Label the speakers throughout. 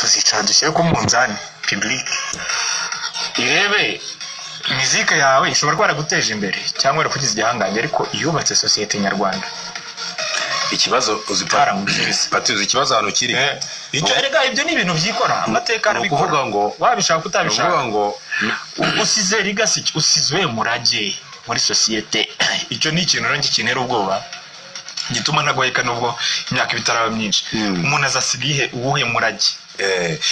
Speaker 1: Tuzicara dushyire ku munzani, public irebe mizika yawe ishobora kuba yaraguteje imbere cyangwa yarakugize igihangange, ariko yubatse sosiyete nyarwanda?
Speaker 2: Ikibazo uzi,
Speaker 1: Taramusubiza.
Speaker 2: Pati, uzi ikibazo ahantu kiri?
Speaker 1: Icyo erega ibyo ni ibintu byikora, amateka
Speaker 2: Ni
Speaker 1: arabikora.
Speaker 2: ukuvuga ngo
Speaker 1: Wabishaka
Speaker 2: ni
Speaker 1: utabishaka,
Speaker 2: ukuvuga ngo
Speaker 1: usize legacy, usize murage muri sosiyete. Icyo ni ikintu rero kintera ubwoba, gituma ntagwayika nubwo imyaka iba itaraba myinshi. Umuntu azasiga ihe, uwuhe murage?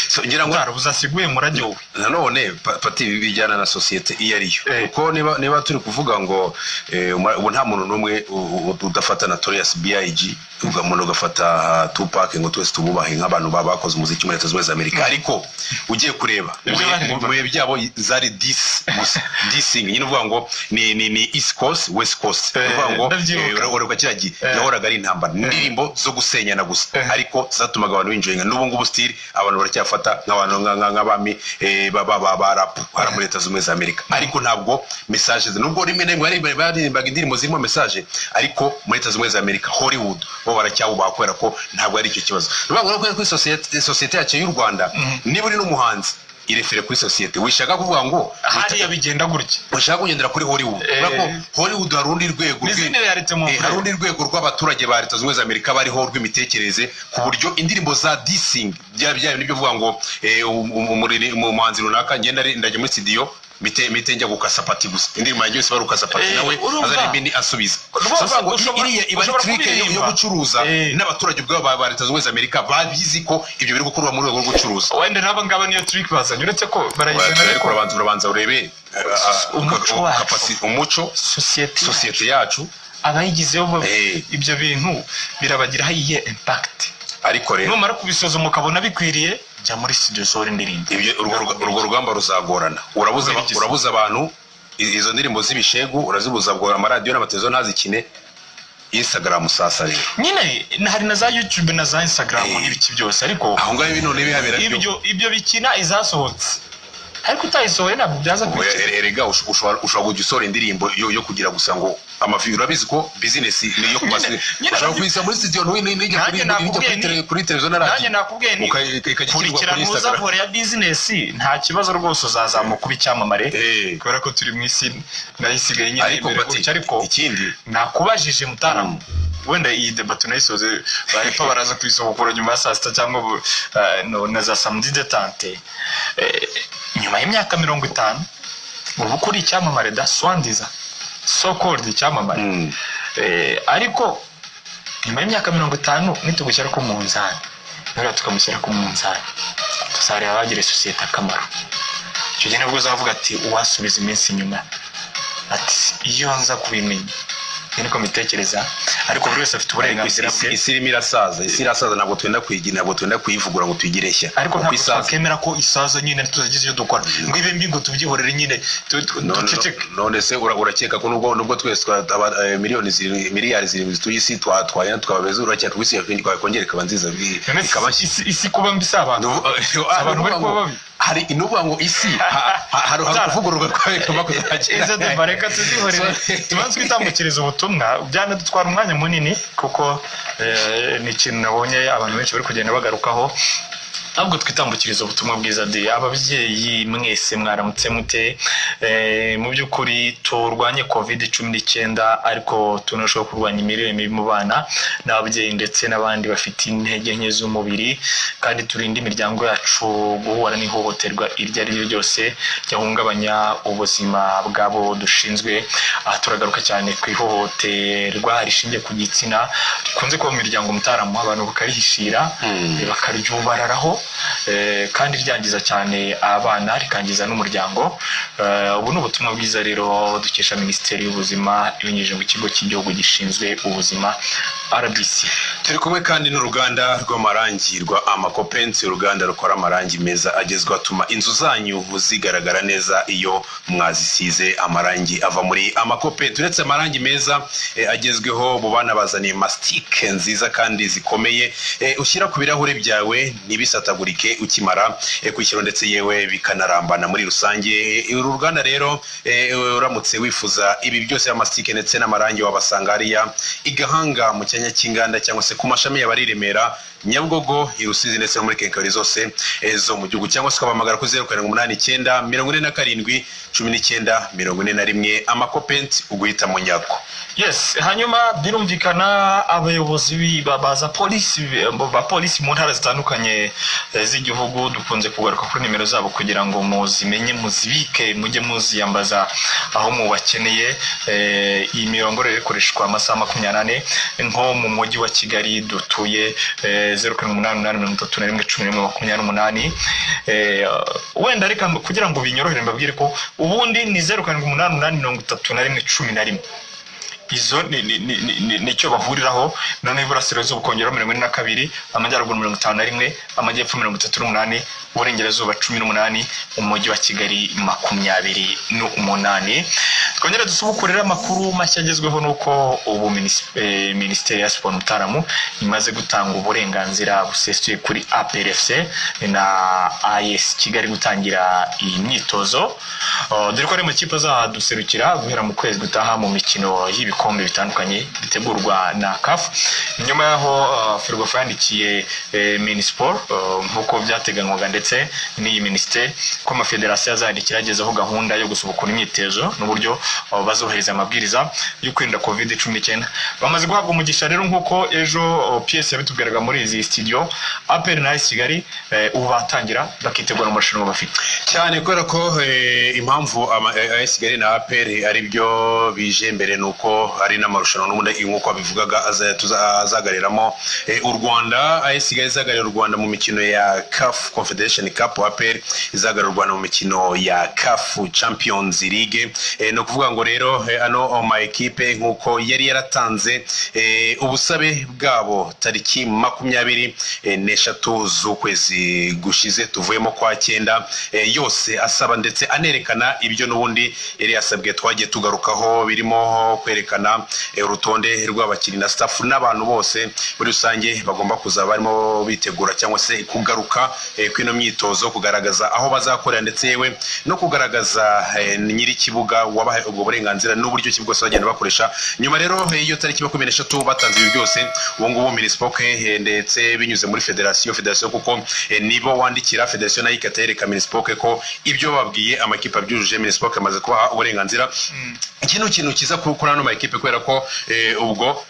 Speaker 2: So ngira ngo
Speaker 1: Utara uzasiga uwuhe murage wowe?
Speaker 2: Nanone Pati, ibi bijyana na sosiyete iyo ari yo, kuko niba turi kuvuga ngo ubu nta muntu n'umwe udafata Notorious B.I.G., umuntu ugafata Tupac, ngo twese tububahe nk'abantu bakoze umuziki muri Leta Zunze Ubumwe za Amerika, ariko ugiye kureba
Speaker 1: Ibyo baririmba.
Speaker 2: mu bihe byabo zari diss gusa, dissing nyine, uvuga ngo ni East Coast, West Coast, uvuga ngo
Speaker 1: Ndabyibuka.
Speaker 2: Ureba kiriya gihe yahoraga ari intambara, indirimbo zo gusenyana gusa, ariko zatumaga abantu binjoyinga. N'ubu ngubu still abantu baracyafata nk'abantu nk'abami ba rap hariya muri Leta Zunze Ubumwe za Amerika, ariko ntabwo message nubwo rimwe na rimwe baririmbaga indirimbo zirimo message, ariko muri Leta Zunze Ubumwe za Amerika, Hollywood, bo baracyawubaha kubera ko ntabwo ari icyo kibazo. Ni ukuvuga ngo kuri sosiyete yacu y'u Rwanda, niba uri n'umuhanzi, irefere kuri sosiyete, wishaka kuvuga ngo
Speaker 1: Hariya bigenda gutya.
Speaker 2: ushaka kugendera kuri Hollywood, kubera ko Hollywood hari urundi rwego
Speaker 1: N'izindi reality mu
Speaker 2: hari urundi rwego rw'abaturage ba Leta Zunze Ubumwe za Amerika bariho rw'imitekerereze, ku buryo indirimbo za dissing bya nibyo uvuga ngo umuhanzi runaka ngenda ndajya muri studio, mite njya gukasa Pati gusa, indirimbo yanjye yose bari gukasa Pati, nawe
Speaker 1: Urumva?
Speaker 2: azaririmba indi asubiza.
Speaker 1: Rwose
Speaker 2: So, uvuga ngo iriya iba ari
Speaker 1: ushobora
Speaker 2: trick yo
Speaker 1: kubiririmba.
Speaker 2: gucuruza, n'abaturage ubwabo ba Leta Zunze Ubumwe za Amerika babizi ko ibyo biri gukorwa mu rwego rwo gucuruza.
Speaker 1: Wenda n'aba ngaba niyo trick bazanye, uretse ko barayizana,
Speaker 2: ariko
Speaker 1: ariko
Speaker 2: urabanza urebe
Speaker 1: Umuco wacu.
Speaker 2: Umuco,
Speaker 1: sosiyete,
Speaker 2: sosiyete yacu,
Speaker 1: abayigizeho ibyo bintu birabagiraho iyihe impact?
Speaker 2: Ariko rero
Speaker 1: Numara kubisuzuma ukabona bikwiriye, jya muri studio usohora indirimbo.
Speaker 2: Ibyo urwo rugamba ruzagorana. Urabuza
Speaker 1: Kubera
Speaker 2: urabuza abantu izo ndirimbo z'ibishegu, urazibuza ngo amaradiyo n'amateleviziyo ntazikine. Instagram sasa rero
Speaker 1: Nyine hari na za YouTube na za Instagram n'ibiki byose, ariko
Speaker 2: aho ngaho ibintu ntibihabera byo.
Speaker 1: Ibyo bikina izasohotse, ariko utayisohoye ntabwo byaza
Speaker 2: Oya,
Speaker 1: kubikina.
Speaker 2: Erega ushobora kujya usohora indirimbo yo kugira gusa ngo amavi, urabizi ko business ni iyo ku
Speaker 1: Nyine
Speaker 2: ushobora kuyisa muri studio ntijya
Speaker 1: Nanjye
Speaker 2: kuri
Speaker 1: nakubwiye
Speaker 2: kuri televiziyo na
Speaker 1: nanjye
Speaker 2: radiyo,
Speaker 1: nakubwiye ni
Speaker 2: ikajya ishyirwa
Speaker 1: kurikira
Speaker 2: kuri Instagram.
Speaker 1: Ntuzavure ya business, nta kibazo rwose, uzazamuka uba icyamamare, kubera ko turi mu isi nayo isigaye nyine
Speaker 2: Ariko
Speaker 1: imbere
Speaker 2: Pati,
Speaker 1: gutya, ariko
Speaker 2: ikindi
Speaker 1: nakubajije mutaramu, wenda iyi débat tunayisoze, bahita baraza kuyisubukura nyuma ya saa sita cyangwa no, na za samedi détente. Nyuma y'imyaka 50 ubu kuri icyamamare da swandiza, so called icyamamare. Ariko nyuma y'imyaka 50 nitugushyira ku munzani, nuriya tukamushyira ku munzani, tuzareba abagiriye sosiyete akamaro. Icyo gihe nibwo uzavuga ati uwasubiza iminsi inyuma, ati iyo nza kubimenya. Ni niko mbitekereza, ariko buri wese afite uburenganzira bwe.
Speaker 2: Isi irimo irasaza, isi irasaza, ntabwo twenda kuyigira, ntabwo twenda kuyivugura ngo tuyigire nshya.
Speaker 1: Ariko
Speaker 2: Uko
Speaker 1: ntabwo
Speaker 2: isaza
Speaker 1: twakemera ko isaza nyine tuzagize icyo dukora ngo ibe mbi, ngo tubyihorere nyine duceceke.
Speaker 2: None se urakeka ko nubwo twese miliyoni zirindwi, miliyari 7 zituye isi, twagenda tukaba beza, urakeka ko isi yakongera ikaba nziza,
Speaker 1: None
Speaker 2: ikaba nshya?
Speaker 1: Isi kuba mbi si abantu? Abantu bari kuba babi.
Speaker 2: Hari ni ukuvuga ngo isi hari kuvugururwa kwayo kuzagera.
Speaker 1: Izo débat reka tuzihorere, tubanze twitambukiriza ubutumwa, byanadutwara umwanya munini kuko ni ikintu nabonye abantu benshi bari kugenda bagarukaho. Ahubwo twitambukiriza ubutumwa bwiza de. Ababyeyi mwese mwaramutse mute? Mu by'ukuri turwanye COVID-19, ariko tunarushaho kurwanya imirire mibi mu bana n'ababyeyi ndetse n'abandi bafite intege nke z'umubiri, kandi turinde imiryango yacu guhura n'ihohoterwa iryo ari ryo ryose ryahungabanya ubuzima bw'abo dushinzwe. Aha turagaruka cyane ku ihohoterwa rishingiye ku gitsina rikunze kuba mu miryango, mutaramu, abantu bakarihishira, bakaryubararaho, kandi ryangiza cyane abana, rikangiza n'umuryango. Ubu ni ubutumwa bwiza rero dukesha Minisiteri y'Ubuzima ibinyujije mu Kigo cy'Igihugu gishinzwe Ubuzima, RBC.
Speaker 2: Turi kumwe kandi n'uruganda rw'amarangi rwa Amakopensi, uruganda rukora amarangi meza agezweho atuma inzu zanyu zigaragara neza iyo mwazisize amarangi ava muri Amakopensi. Uretse amarangi meza agezweho, mu bana bazaniye masitike nziza kandi zikomeye, ushyira ku birahure byawe ntibisatagurike ukimara kwishyura, ndetse yewe bikanarambana muri rusange. Uru ruganda rero, uramutse wifuza ibi byose, amasitike ndetse n'amarangi, wabasanga hariya i Gahanga mu cyanya cy'inganda cyangwa se ku mashami y'abari i Remera. Nyabugogo, i Rusizi ndetse no muri kenkayori zose zo mu gihugu, cyangwa se ukabahamagara kuri 0789 47 19 41. Amakopenti uguhita mu nyako.
Speaker 1: Yes, hanyuma birumvikana abayobozi baza polisi ba polisi mu ntara zitandukanye z'igihugu dukunze kugaruka kuri nimero zabo kugira ngo muzimenye, muzibike, mujye muziyambaza aho mubakeneye. Iyi mirongo rero ikoreshwa amasaha 24, nko mu mujyi wa Kigali dutuye 0788 31 11 28. Wenda reka kugira ngo binyorohere mbabwire ko ubundi ni 0788 31 11, izo nicyo bahuriraho. Noneho iburasirazuba ukongeraho 42, amajyaruguru 51, amajyepfo 38, uburengerazuba 18, umujyi wa Kigali 28. Twongere dusubukurire amakuru mashya agezweho nuko ubu Minisiteri ya Siporo Mutaramu imaze gutanga uburenganzira busesuye kuri APR FC na AS Kigali gutangira iyi myitozo, dore ko ari amakipe azaduserukira guhera mu kwezi gutaha mu mikino y'ibikombe bitandukanye bitegurwa na CAF. Nyuma yaho Ferwafa yandikiye Minisiporo nk'uko byateganywaga ndetse n'iyi minisiteri ko amafederasiyo azandikira agezeho gahunda yo gusubukura imyitozo n'uburyo bazohereza amabwiriza yo kwirinda COVID-19. Bamaze guhabwa umugisha rero nk'uko ejo PS yabitubwiraga muri izi studio, APR na AS Kigali ubu batangira bakitegura amarushanwa bafite
Speaker 2: cyane, kubera ko impamvu AS Kigali na APR ari byo bije mbere nuko ari n'amarushanwa n'ubundi nk'uko babivugaga azagareramo u Rwanda. AS Kigali izagarera u Rwanda mu mikino ya CAF Confederation Cup, APR izagarera u Rwanda mu mikino ya CAF Champions League. No kuvuga ngo rero ano ma ekipe nk'uko yari yaratanze ubusabe bwabo tariki 23 z'ukwezi gushize tuvuyemo kwa 9, yose asaba ndetse anerekana ibyo n'ubundi yari yasabwe twagiye tugarukaho, birimo kwerekana urutonde rw'abakinnyi na staff n'abantu bose muri rusange bagomba kuzaba barimo bitegura cyangwa se kugaruka kw'ino myitozo, kugaragaza aho bazakorera ndetse yewe no kugaragaza nyiri kibuga wabahaye ubwo burenganzira n'uburyo ki bwose bagenda bakoresha. Nyuma rero iyo tariki 23 batanze ibi byose, ubu ngubu Minispoc ndetse binyuze muri federasiyo kuko nibo wandikira federasiyo nayo ikatereka Minispoc ko ibyo babwiye amakipe abyujuje. Minispoc amaze kubaha uburenganzira. Ikindi kintu kiza kuri ano makipe kubera ko ubwo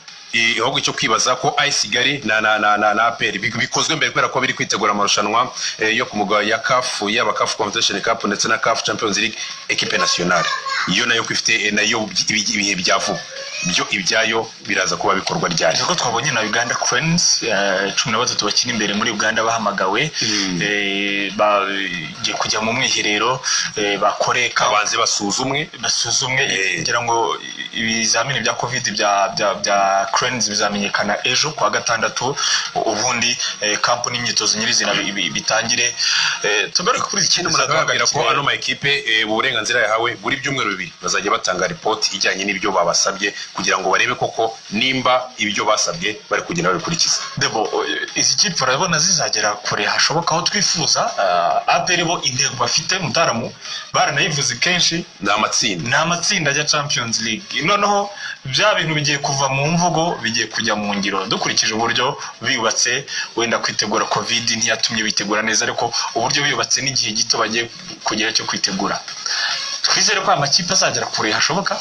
Speaker 2: ahubwo icyo kwibaza ko AS Kigali na APR bikozwe mbere kubera ko biri kwitegura amarushanwa yo ku mugabane ya CAF, yaba CAF Confederation Cup ndetse na CAF Champions League. Equipe nationale iyo nayo kwifite nayo ibihe bya vuba byo ibyayo biraza kuba bikorwa ryari.
Speaker 1: Kuko twabonye na Uganda Cranes 13 bakina imbere muri Uganda bahamagawe, bagiye kujya mu mwiherero, bakore
Speaker 2: kabanze basuzumwe
Speaker 1: ngira ngo ibizamini bya COVID bya Cranes bizamenyekana ejo kwa gatandatu, ubundi kampu n'imyitozo nyirizina bitangire. Tugaruke kuri iki
Speaker 2: kintu murababwira ko ano ma ekipe uburenganzira yahawe buri byumweru bibiri bazajya batanga report ijyanye n'ibyo babasabye kugira ngo barebe koko nimba ibyo basabwe bari kugenda babikurikiza.
Speaker 1: Debo, izi kipe urabona zizagera kure hashoboka aho twifuza. APR bo intego bafite Mutaramu baranayivuze kenshi,
Speaker 2: ni
Speaker 1: amatsinda ya Champions League. Noneho bya bintu bigiye kuva mu mvugo bigiye kujya mu ngiro dukurikije uburyo biyubatse. Wenda kwitegura COVID ntiyatumye bitegura neza, ariko uburyo biyubatse n'igihe gito bagiye kugira cyo kwitegura, twizere ko amakipe azagera kure hashoboka.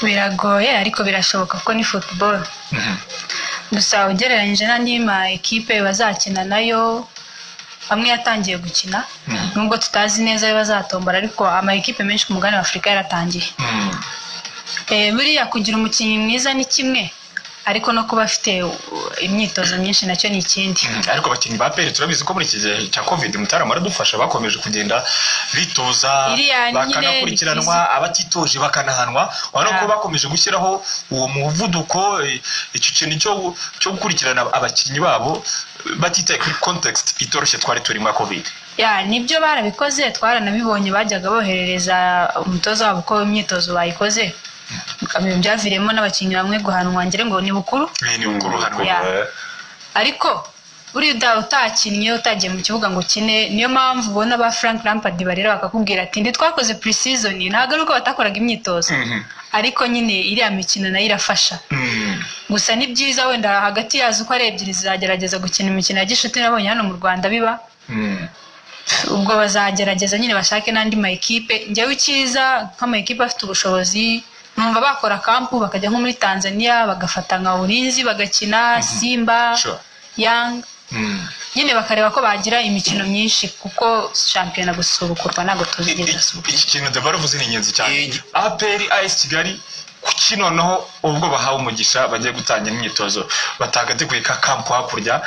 Speaker 3: Biragoye ariko birashoboka kuko ni football. Gusa ugereranyije n'andi ma ekipe bazakina nayo amwe yatangiye gukina, nubwo tutazi neza ayo bazatombora, ariko ama ekipe menshi ku mugabane wa Afurika yaratangiye. Buriya kugira umukinnyi mwiza ni kimwe, ariko no kuba afite imyitozo myinshi nacyo ni ikindi.
Speaker 1: Ariko abakinnyi ba APR turabizi ko muri iki gihe cya COVID Mutarama aradufasha, bakomeje kugenda bitoza, bakanakurikiranwa, abatitoje bakanahanwa. Urabona ko bakomeje gushyiraho uwo muvuduko, icyo kintu cyo gukurikirana abakinnyi babo batitaye kuri context itoroshye twari turimo ya COVID.
Speaker 3: Ya nibyo barabikoze, twaranabibonye, bajyaga boherereza umutoza wabo ko imyitozo bayikoze, byaviremo n'abakinnyi bamwe guhanwa, ngira ngo ni bukuru. Ariko buriya utakinnye utagiye mu kibuga ngo ukine, niyo mpamvu ubona ba Frank Lampard barera bakakubwira ati ndi twakoze pre-season, ntabwo ari uko batakoraga imyitozo, ariko nyine iriya mikino nayo irafasha. Gusa ni byiza wenda hagati yazo uko ari ebyiri zizagerageza gukina imikino ya gishuti, nabonye hano mu Rwanda biba. Ubwo bazagerageza nyine bashake n'andi ma ekipe. Njyewe icyiza nk'ama ekipe afite ubushobozi numva bakora kampu bakajya nko muri Tanzania bagafata nka Ulinzi bagakina Simba, Young, nyine bakareba ko bagira imikino myinshi kuko shampiyona gusubukurwa ntabwo tuzigeza subukurwa.
Speaker 1: Iki kintu Debora uvuze ni ingenzi cyane. APR AS Kigali kuki noneho ubwo bahawe umugisha bagiye gutangira imyitozo batagateguye ka kampu hakurya,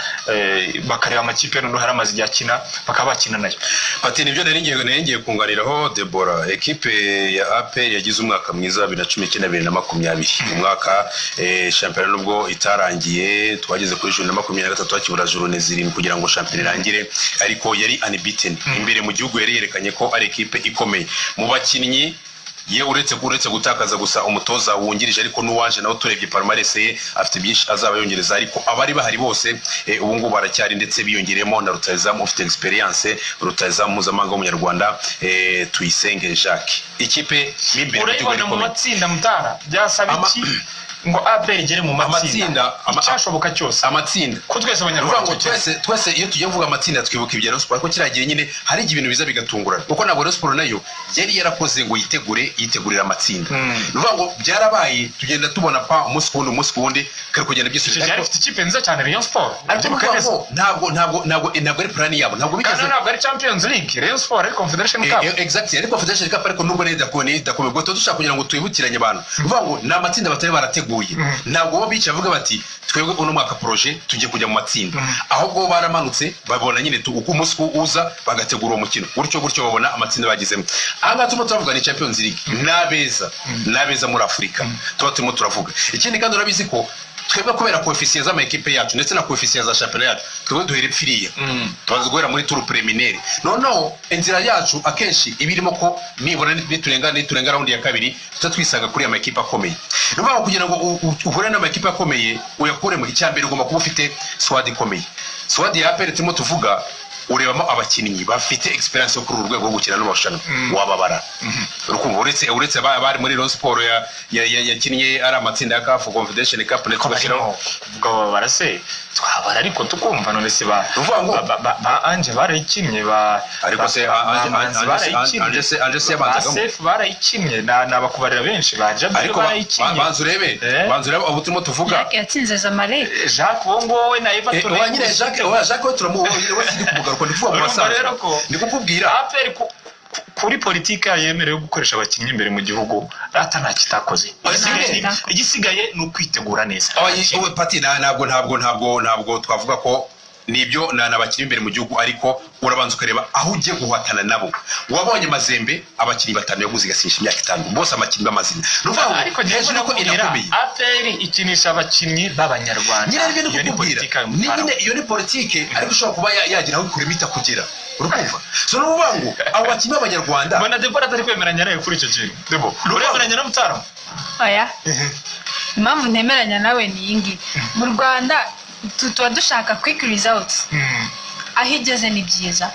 Speaker 1: bakareba amakipe noneho hari amazi akina bakaba bakina nayo.
Speaker 2: Ati nibyo nari ngiye kunganiraho Debora. Ekipe ya APR yagize umwaka mwiza 2019 2020, umwaka shampiyona nubwo itarangiye twageze kuri juru na 23 hakibura juru 7 kugira ngo shampiyona irangire, ariko yari unbeaten imbere mu gihugu, yari yerekanye ko ari ekipe ikomeye mu bakinnyi. Ye uretse gutakaza gusa umutoza wungirije, ariko n'uwaje nawe turebye palmarès ye afite byinshi azaba yongereza, ariko abari bahari bose ubu ngubu baracyari, ndetse biyongeremo na rutahizamu ufite experience, rutahizamu mpuzamahanga w'umunyarwanda Tuyisenge Jacques. Ikipe m'imbere
Speaker 1: urayibona mu matsinda mutara byasaba iki ngo APR igere mu matsinda? Icyashoboka cyose
Speaker 2: amatsinda
Speaker 1: ko twese abanyarwanda
Speaker 2: twese iyo tugiye kuvuga amatsinda twibuka ibya Rayon Sports, ariko kiragiye nyine hari ibintu biza bigatungurana, kuko ntabwo Rayon Sports nayo yari yarakoze ngo yitegurira amatsinda. Nuvuga ngo byarabaye, tugenda tubona pa umunsi ku wundi kari kugenda byisubiza.
Speaker 1: Ariko ifite ikipe nziza cyane Rayon Sports,
Speaker 2: ariko ntabwo ari plan yabo, ntabwo
Speaker 1: bigeze, ntabwo ari Champions League Rayon Sports, ari Confederation Cup.
Speaker 2: Exactly, ari Confederation Cup, ariko nubwo idakomeye ubwo dushaka kugira ngo twibukiranye abantu. Nuvuga ngo ni amatsinda batari barateguye, ntabwo bo bica bavuga bati twebwe uno mwaka projet tujye kujya mu matsinda, ahubwo baramanutse babona nyine uko umunsi uza bagategura uwo mukino gutyo gutyo babona amatsinda bagezemo. Aha ngaha turimo turavuga ni Champions League n'abeza muri Afurika tuba turimo turavuga. Ikindi kandi urabizi ko twebwe kubera coefficient z'ama ekipe yacu ndetse na coefficient za shampiyona yacu twebwe duhera ipfiriye, tubanza guhera muri tour préliminaire. Noneho inzira yacu akenshi ibirimo ko nibura niturenga round ya kabiri tutatwisanga kuri ama ekipe akomeye. Nuvuga kugira ngo uhure n'ama ekipe akomeye uyakuremo, icya mbere ugomba kuba ufite squad ikomeye. Squad ya APR turimo tuvuga urebamo abakinnyi bafite experience yo kuri uru rwego rwo gukina n'amarushanwa wababara. Urukumva uretse abari muri Rayon Sports yakinnye ari amatsinda ya CAF Confederation Cup ndetse
Speaker 1: bashyiraho kuvuga babara se twabara, ariko tukumva none se ba Ange barayikinnye, ba
Speaker 2: ariko se Ange se yabanzagamo,
Speaker 1: Sef barayikinnye n'abakubarira benshi ba Jabir barayikinnye.
Speaker 2: Banzu urebe ubu turimo tuvuga
Speaker 3: Jacques yatsinze Zamalek,
Speaker 1: Jacques wo ngo we na Everton,
Speaker 2: wa nyine Jacques turamuwe we sindi kumugaruka ndi kukubwira
Speaker 1: APR kuri politika yemerewe gukoresha abakinnyi imbere mu gihugu rata nta kitakoze. Igisigaye ni ukwitegura neza.
Speaker 2: Pati ntabwo twavuga ko nibyo n'abakinnyi imbere mu gihugu, ariko urabanza ukareba aho ugiye guhatana nabo. Wabonye Mazembe abakinnyi batanu yaguze igasinyisha imyaka 5 bose amakinnyi b'amazina.
Speaker 1: Ariko hejuru ko inakomeye APR ikinisha abakinnyi b'abanyarwanda.
Speaker 2: Iyo ni politike, iyo ni politike, ariko ushobora kuba yagira aho ikura imita kugera. Urukumva so n'uvuga ngo abo bakinnyi b'abanyarwanda
Speaker 1: mbona Debora atari kwemeranya nawe kuri icyo kintu. Debo uremeranya na Mutara?
Speaker 3: Oya, impamvu ntemeranya nawe ni iyi ngiyi. Mu Rwanda tuba dushaka quick results. Aho igeze ni byiza,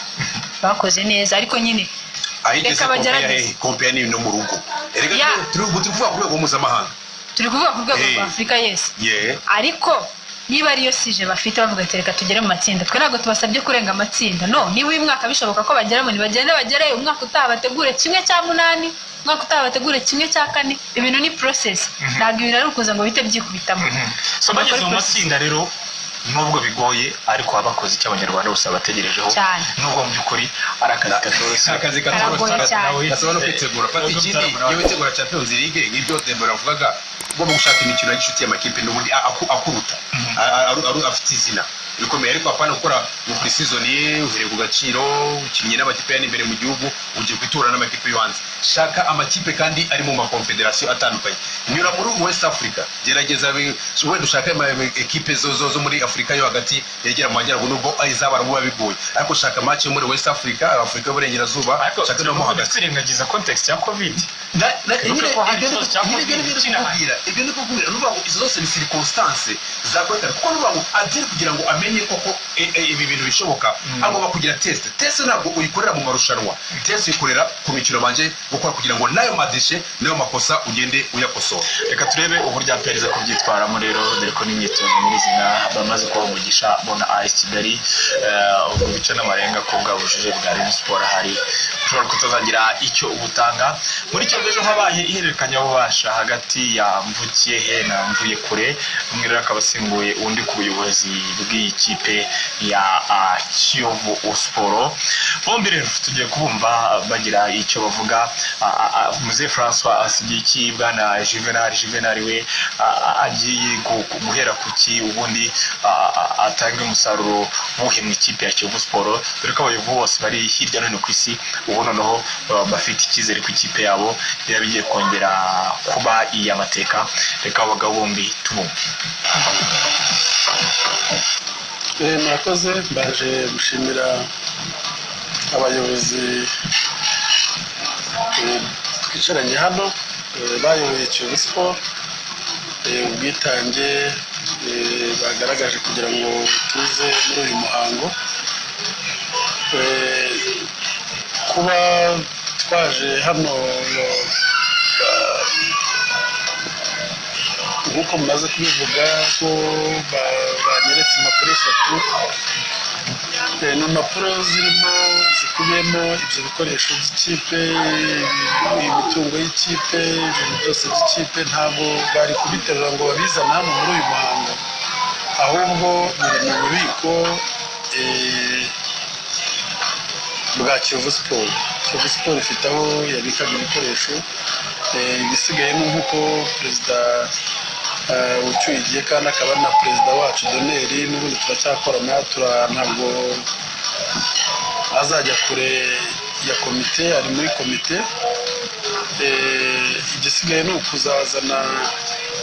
Speaker 3: bakoze neza, ariko nyine
Speaker 2: reka bagerageze. Compare ni no mu rugo, erega turi kuvuga ku rwego mpuzamahanga,
Speaker 3: turi kuvuga ku rwego rwa Afurika. Yes, ariko niba ariyo sije bafite bavuga ati reka tugere mu matsinda, twe ntabwo tubasabye kurenga amatsinda. No, niba uyu mwaka bishoboka ko bageramo ntibagende bagere, umwaka utaha bategure 1/8, umwaka utaha bategure 1/4. Ibintu ni process, ntabwo ibintu ari ukuza ngo bite byikubitamo.
Speaker 1: So bageze mu matsinda rero nubwo bigoye, ariko abakoze icyo abanyarwanda bose bategerejeho, nubwo mu by'ukuri ari akazi katoroshye,
Speaker 2: akazi katoroshye gasaba no kwitegura. Fata ikindi, iyo witegura Champions League nk'ibyo Dembele avugaga, ugomba gushaka imikino ya gishuti y'amakipe n'ubundi akuruta afite izina bikomeye, ariko apana gukora mu pre-season ye uhereye ku gaciro ukinnye n'amakipe ya imbere mu gihugu ugiye kwitura n'amakipe yo hanze. Shaka amakipe kandi ari mu makonfederasiyo atandukanye, nyura muri West Africa, gerageza wenda ushake ekipe zo muri Afurika yo hagati yegera mu majyaruguru, nubwo izabara buba bigoye, ariko shaka match yo muri West Africa, Afurika y'Uburengerazuba, shaka no mu hagati.
Speaker 1: Twirengagiza context ya COVID.
Speaker 2: Ibyo ni kukubwira, nuvuga ngo izo zose ni circumstance zakwerekana, kuko nuvuga ngo agere kugira ngo amenye koko ibi bintu bishoboka, agomba kugira test. Test ntabwo uyikorera mu marushanwa, test uyikorera ku mikino banje gukora, kugira ngo n'ayo madéchets, n'ayo makosa ugende uyakosora.
Speaker 1: Reka turebe uburyo APR iza kubyitwaramo rero, dore ko n'imyitozo nyirizina bamaze kubaha umugisha bona AS Kigali. Ubwo bice n'amarenga ko bwa bujuje bwa Rayon Sport ahari ushobora kutazagira icyo ubutanga. Muri icyo ejo habaye ihererekanyabubasha hagati ya Mvukiyehe na Mvuyekure, umwe rero akaba asimbuye undi ku buyobozi bw'iyi kipe ya Kiyovu Sport. Bombi rero tugiye kubumva bagira icyo bavuga. Muzehe Francois asigiye iki bwana Juvenal? Juvenal we agiye guhera ku ki ubundi atange umusaruro wuhe mu ikipe ya Kiyovu Sport, dore ko abayobozi bose bari hirya no hino ku isi ubu noneho bafite icyizere ku ikipe yabo yaba igiye kongera kuba iy'amateka. Reka abo bagabo bombi tubumve.
Speaker 4: Murakoze. Mbaje gushimira abayobozi twicaranye hano, bayoboye Kiyovu Sport, ubwitange bagaragaje kugira ngo tuze muri uyu muhango. Kuba twaje hano, nk'uko mumaze kubivuga ko banyeretse impapuro eshatu. Ni impapuro zirimo zikubiyemo ibyo bikoresho by'ikipe, imitungo y'ikipe, ibintu byose by'ikipe. Ntabwo bari kubiterura ngo babizane hano muri uyu muhango, ahubwo biri mu bubiko bwa Kiyovu Sport. Kiyovu Sport ifite aho yabikaga ibikoresho. Ibisigaye ni nk'uko perezida ucyuye igihe kandi akaba na perezida wacu d'honneur, n'ubundi turacyakorana, ntabwo azajya kure ya komite, ari muri komite. Igisigaye ni ukuzazana,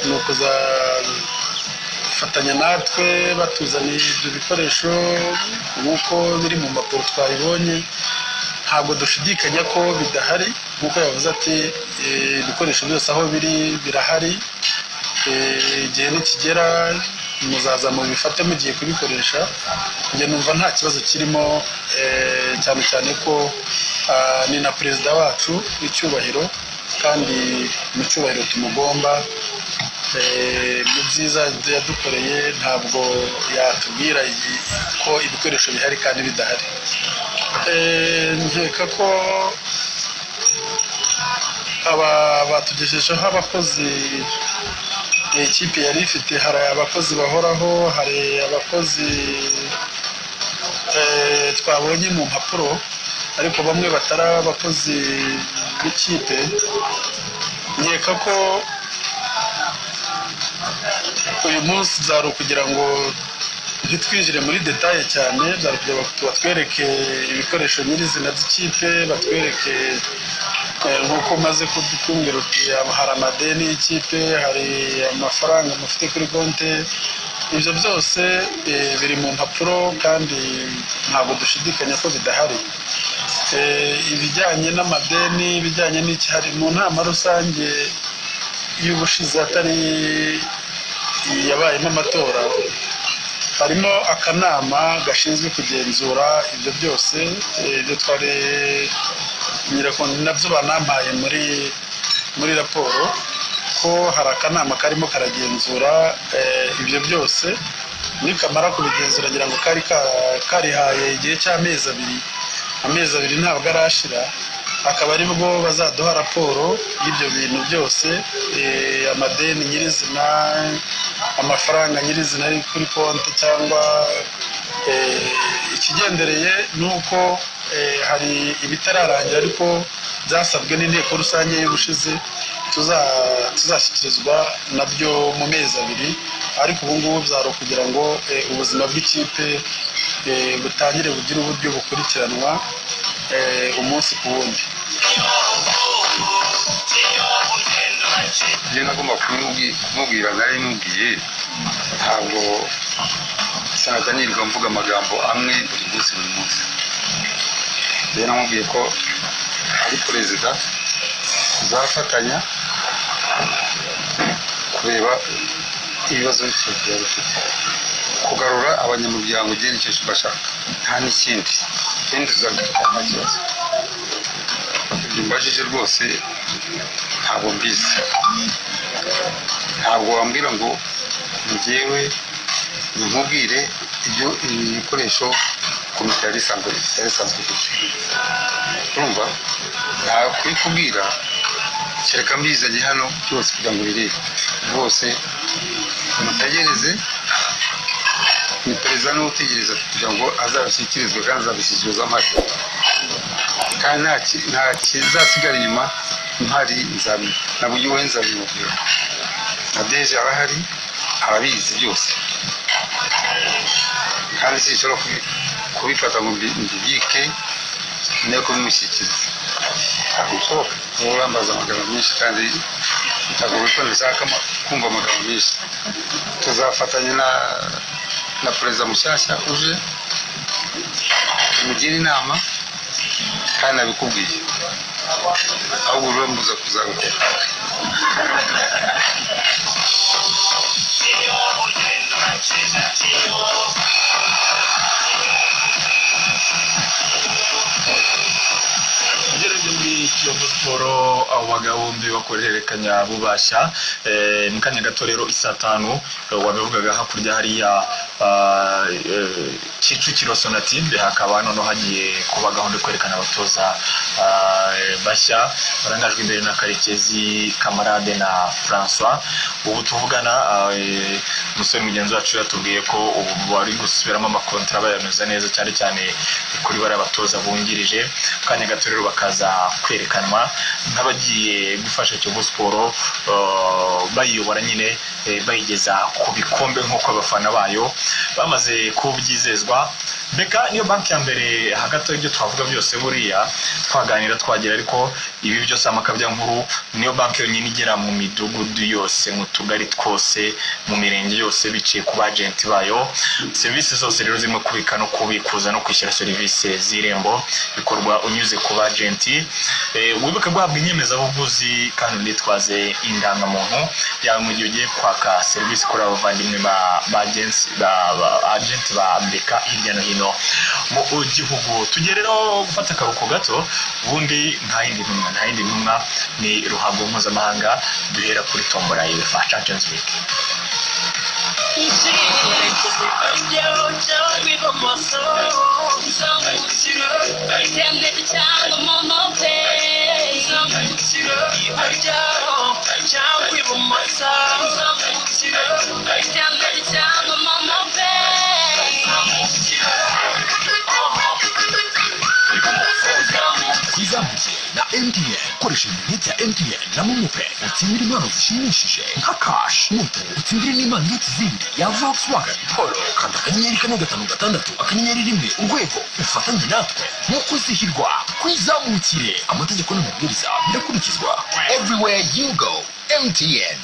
Speaker 4: ni ukuzafatanya natwe batuzaniye ibyo bikoresho nk'uko biri mu mpapuro twabibonye. Ntabwo dushidikanya ko bidahari, nk'uko yavuze ati ibikoresho byose aho biri birahari. Igihe nikigera muzaza mubifate mugiye kubikoresha. Njye numva nta kibazo kirimo, cyane cyane ko ni na perezida wacu w'icyubahiro, kandi mu cyubahiro tumugomba, mu byiza yadukoreye, ntabwo yatubwira ko ibikoresho bihari kandi bidahari. Nkeka ko aba batugejejeho abakozi ikipe yari ifite. Hari abakozi bahoraho, hari abakozi twabonye mu mpapuro, ariko bamwe batari abakozi b'ikipe. Nkeka ko uyu munsi byari ukugira ngo ntitwinjire muri détails cyane, byari kugira ngo batwereke ibikoresho nyirizina by'ikipe, batwereke nk'uko umaze kumbwira uti hari amadeni y'ikipe, hari amafaranga mufite kuri konti. Ibyo byose biri mu mpapuro kandi ntabwo dushidikanya ko bidahari. Ibijyanye n'amadeni, ibijyanye n'ikihari mu nama rusange y'ubushize atari yabayemo amatora, harimo akanama gashinzwe kugenzura ibyo byose. Ibyo twari nabyo banampaye muri raporo ko hari akanama karimo karagenzura ibyo byose. Nikamara kubigenzura, ngira ngo kari karihaye igihe cy'amezi 2, amezi 2 ntabwo arashira, akaba aribwo bazaduha raporo y'ibyo bintu byose, amadeni nyirizina, amafaranga nyirizina ari kuri konti. Cyangwa ikigendereye ni uko hari ibitararangira ariko byasabwe n'inteko rusange y'ubushize tuzashyikirizwa nabyo mu mezi 2. Ariko ubu ngubu byari ukugira ngo ubuzima bw'ikipe butangire bugire uburyo bukurikiranwa umunsi ku wundi.
Speaker 5: Njye nagomba kumubwira, nari mubwiye, ntabwo sinajya nirirwa mvuga amagambo amwe buri munsi buri munsi. Njye namubwiye ko ari perezida tuzafatanya kureba ibibazo by'ikipe yaba ifite. Ku Kugarura abanyamuryango ugena icyo bashaka, nta n'ikindi ikindi tuzabifata, nta kibazo. Ibyo mbajije rwose ntabwo mbizi, ntabwo wambwira ngo njyewe nkubwire ibyo ibikoresho komite yari isanzwe ifite. Urumva nta kubikubwira kereka mbizanye hano byose kugira ngo birebe rwose. Mutegereze, ni perezida niwe utegereza kugira ngo azabishyikirizwe, kandi azabishyikirizwa mpari, kandi nta kizasigara inyuma mpari. Nabwo we nzabimubwira, na deje arahari arabizi byose, kandi sinshobora kubifata ngo mbibike ne kubimushyikiriza, ntabwo bishoboka. Urambaza amagambo menshi kandi ntabwo nshaka kumva amagambo menshi. Tuzafatanya na perezida mushyashya uje, tumugire inama, kandi nabikubwiye, ahubwo urambuza kuzabikora.
Speaker 1: Ugereje muri Kiyovu Sport, abo bagabo bombi bakorerekanya bubasha. Mu kanya gato rero isaa 5 wabivugaga hakurya hariya Kicukiro Sonatube, hakaba noneho hagiye kuba gahunda yo kwerekana abatoza bashya barangajwe imbere na Karekezi Kamarade na François. Ubu tuvugana umusore mugenzi wacu yatubwiye ko ubu bari gusubiramo amakontra bayanoza neza, cyane cyane kuri bariya batoza bungirije. Mu kanya gato rero bakaza kwerekanwa nk'abagiye gufasha Kiyovu Sport bayiyobora nyine, bayigeza ku bikombe nk'uko abafana bayo bamaze kubyizezwa. Beka niyo banki ya mbere hagati y'ibyo twavuga byose, buriya twaganira twagira, ariko ibi byose amakabya nkuru, niyo banki yonyine igera mu midugudu yose, mu tugari twose, mu mirenge yose, biciye ku bagenti bayo. Serivisi zose rero zirimo kubika no kubikuza no kwishyura serivisi z'irembo bikorwa unyuze ku bagenti. Wibuke guhabwa inyemezabuguzi kandi unitwaze indangamuntu yawe mu gihe ugiye kwaka serivisi kuri abavandimwe ba agenti ba Beka hirya no hino mu gihugu. Tugiye rero gufata akaruhuko gato, ubundi nta yindi ntumwa ni ruhago mpuzamahanga, duhera kuri tombora ya UEFA Champions League.
Speaker 6: Twizamukiye na MTN. Koresha interineti ya MTN na MoMo Pay utsindire impano zishimishije nka cash, moto, utsindire n'impano izindi ya Volkswagen Polo. Kanda *456 *1 urwego, ufatanye natwe mu kwizihirwa. Kwizamukire, amategeko n'amabwiriza birakurikizwa. Everywhere you go, MTN.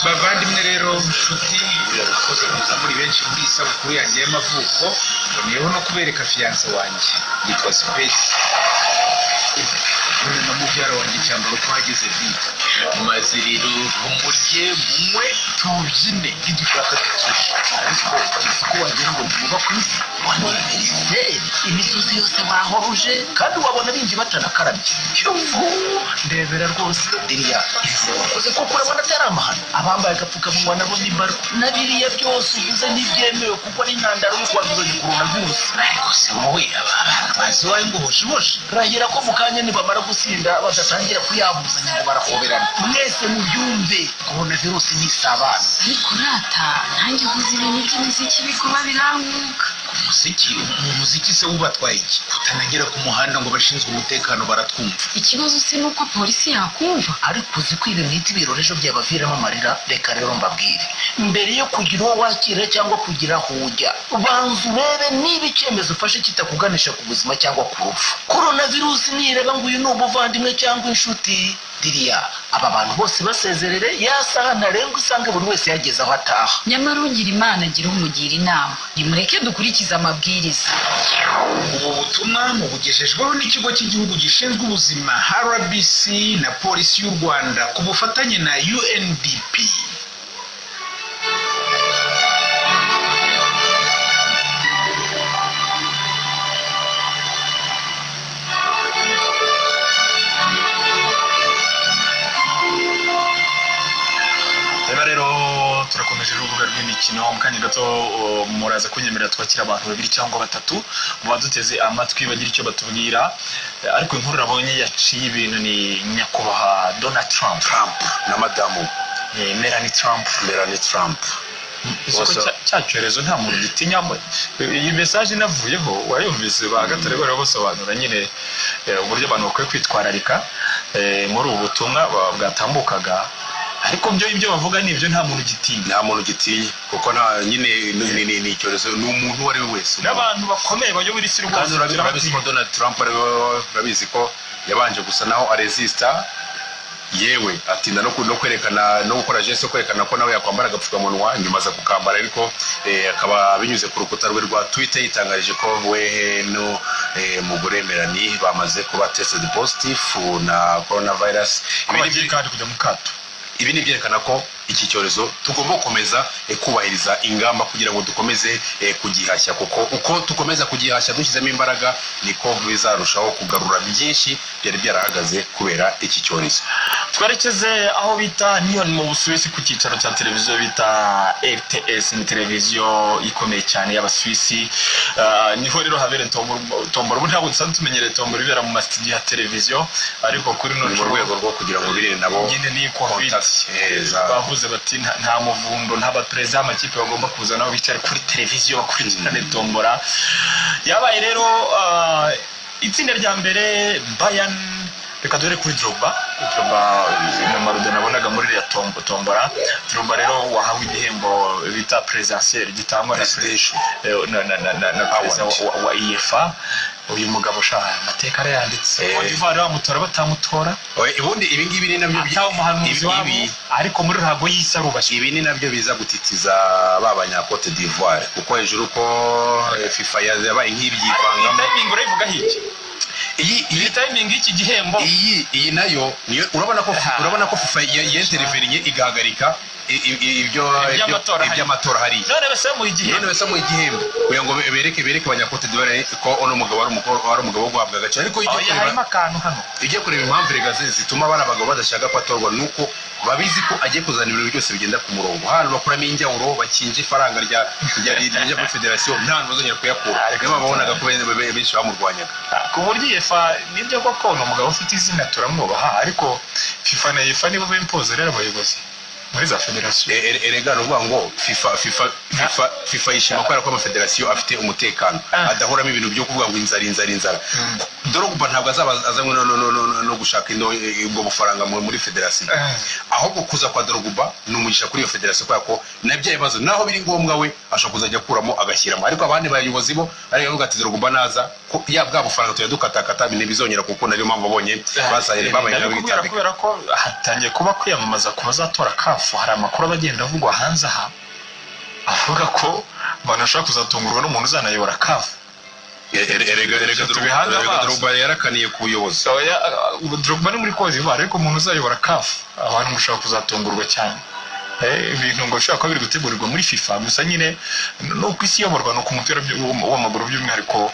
Speaker 7: Bavandimwe rero, nshuti, murakoze kuza muri benshi muri iyi sabukuru yanjye y'amavuko. Mboneyeho no kubereka fiyanse wanjye yitwa Space, none na mubyara wanjye cyambaro ko hageze bita. Maze rero murye, munywe, tubyine ntidushaka dutushe, ariko uzi ko wagira ngo ntimuba ku isi
Speaker 8: waniveriseri, imisozi yose wahoruje kandi wabona binji batanakarabye. Cyuvu ndebera rwose diriya izi wakoze koko, urabona atari amahano. Abambaye agapfukamunwa nabo ni barwa, na biriya byose uvuze ntibyemewe kuko ari intandaro yo kwanduzanya coronavirus.
Speaker 7: Ariko se wowe abantu bazi iwawe ngo hoshi
Speaker 8: rahira ko mu kanya nibamara gusinda badatangira kuyabuzanya ngo barahoberana. Mwese mubyumve, coronavirus ntisabana.
Speaker 9: Ariko rata nanjye uvuze ibintu by'imiziki bikuba birankuka.
Speaker 7: Umuziki umuziki se wubatwaye iki kutanagera ku muhanda ngo abashinzwe umutekano baratwumva?
Speaker 9: Ikibazo se nuko polisi yakumva?
Speaker 8: Ariko uzi ko ibi mwita ibirori ejo byabaviramo amarira. Reka rero mbabwire, mbere yo kugira uwo wakira cyangwa kugira aho ujya, banza urebe niba icyemezo ufashe kitakuganisha ku buzima cyangwa ku rupfu. Coronavirus nireba ngo uyu ni umuvandimwe cyangwa inshuti, diriya aba bantu bose basezerere ya saha ntarengwa, usange buri wese yageze aho ataha.
Speaker 9: Nyamara ugira Imana agira umugira inama, nimureke dukurikize amabwiriza.
Speaker 7: Ubu butumwa mubugejejweho n'ikigo cy'igihugu gishinzwe ubuzima RBC na polisi y'u Rwanda ku bufatanye na UNDP.
Speaker 1: mikino. Mu kanya gato muraza kunyemerera twakira abantu babiri cyangwa batatu mu baduteze amatwi bagira icyo batubwira. Ariko inkuru nabonye yaciye ibintu ni nyakubahwa Donald Trump
Speaker 2: Trump na madamu
Speaker 1: Melanie Trump.
Speaker 2: Melanie Trump.
Speaker 1: Cya cyorezo nta muntu gitinyamo. Iyi message inavuyeho wayumvise ba Gatare bari basobanura nyine uburyo abantu bakwiye kwitwararika muri ubu butumwa bwatambukaga, ariko byo ibyo bavuga ni ibyo nta muntu gitinya.
Speaker 2: Nta muntu gitinya kuko nta nyine ni icyorezo, ni umuntu uwo ari we wese
Speaker 1: n'abantu bakomeye bayobora isi
Speaker 2: rwose. Urabizi ko Donald Trump urabizi ko yabanje gusa naho aresista, yewe atinda no kwerekana no gukora geste yo kwerekana ko nawe yakwambara agapfukamunwa, nyuma aza kukambara, ariko akaba binyuze ku rukuta rwe rwa Twitter yitangarije ko we no mugore Melanie bamaze kuba tested positive na coronavirus.
Speaker 1: Ibi kandi kujya mu kato.
Speaker 2: Ibi ni byerekana ko iki cyorezo tugomba gukomeza kubahiriza ingamba kugira ngo dukomeze kugihashya, kuko uko dukomeza kugihashya dushyizemo imbaraga niko bizarushaho kugarura byinshi byari byarahagaze kubera iki cyorezo.
Speaker 1: Twerekeze aho bita Nyon mu Busuwisi ku cyicaro cya televiziyo bita RTS, ni televiziyo ikomeye cyane y'Abasuwisi. Niho rero habera tombora. Ubu ntabwo dusanzwe tumenyereye tombora ibera mu masitidiyo ya televiziyo, ariko kuri
Speaker 2: none mu rwego rwo kugira ngo birinde nabo
Speaker 1: nyine ni covid bavuze bati nta muvundo, nta baperezida b'amakipe bagomba kuza nabo bicara kuri televiziyo bakurikirane tombora. Yabaye rero itsinda rya mbere Bayern. Reka dore kuri Drogba na Maradona nabonaga muri iriya tombora. Drogba rero wahawe igihembo bita presidentiel gitangwa na perezida wa UEFA. Uyu mugabo shaka amateka arayanditse. Cote d'Ivoire bamutora batamutora.
Speaker 2: Ubundi ibi ngibi ni nabyo
Speaker 1: umuhanuzi wabo, ariko muri ruhago y'isi arubashywe.
Speaker 2: Ibi ni nabyo biza gutitiza ba banya Cote d'Ivoire, kuko hejuru ko FIFA yabaye nk'ibyivangamo.
Speaker 1: Timing urayivuga hiki? Iyi timing y'iki gihembo
Speaker 2: iyi nayo urabona ko FIFA yentereverinye igahagarika iby'amatora hariya.
Speaker 1: None bese mu igihembo
Speaker 2: kugira ngo bereke abanya Cote d'Ivoire ko ono mugabo ari umugabo wo guhabwa agaciro. Ariko
Speaker 1: harimo akantu hano
Speaker 2: ujye kureba impamvu rega zituma bari abagabo badashaka ko atorwa, nuko babizi ko agiye kuzana ibintu byose bigenda ku murongo. Hano bakuramo injyawuro bakinje ifaranga rya muri federasiyo, nta hantu bazongera kuyakura. Niyo mpamvu babonaga ko benshi bamurwanyaga
Speaker 1: ku buryo UEFA nibyo koko ni umugabo ufite izina turamwubaha, ariko FIFA na UEFA nibo bimpoza rero abayobozi muri za federasiyo.
Speaker 2: Erega ni ukuvuga ngo FIFA yishima kubera ko amafederasiyo afite umutekano, adahoramo ibintu byo kuvuga ngo inzara inzara inzara. Drogba ntabwo azaba azanywe no gushaka ubwo bufaranga muri federasiyo, ahubwo kuza kwa Drogba ni umugisha kuri iyo federasiyo, kubera ko nabyo ibibazo naho biri ngombwa we ashobora kuzajya akuramo agashyiramo. Ariko abandi bayobozi bo ariko bavuga ati Drogba naza ko ya bwa bufaranga tujya dukatakata ntibizongera, kuko nariyo mpamvu abonye basaye babaye
Speaker 1: nk'abitambika. Kubera ko hatangiye kuba kwiyamamaza ku bazatora CAF, hari amakuru abagenda avugwa hanze aha avuga ko abantu bashobora kuzatungurwa n'umuntu uzanayobora CAF.
Speaker 2: Erega Drogba yarakaniye ku buyobozi.
Speaker 1: Drogba ni muri Cote d'Ivoire, ariko umuntu uzayobora CAF abantu mushobora kuzatungurwa cyane. Ibintu ngo bishobora kuba biri gutegurirwa muri FIFA gusa nyine nuko isi iyoborwa, nuko umupira w'amaguru by'umwihariko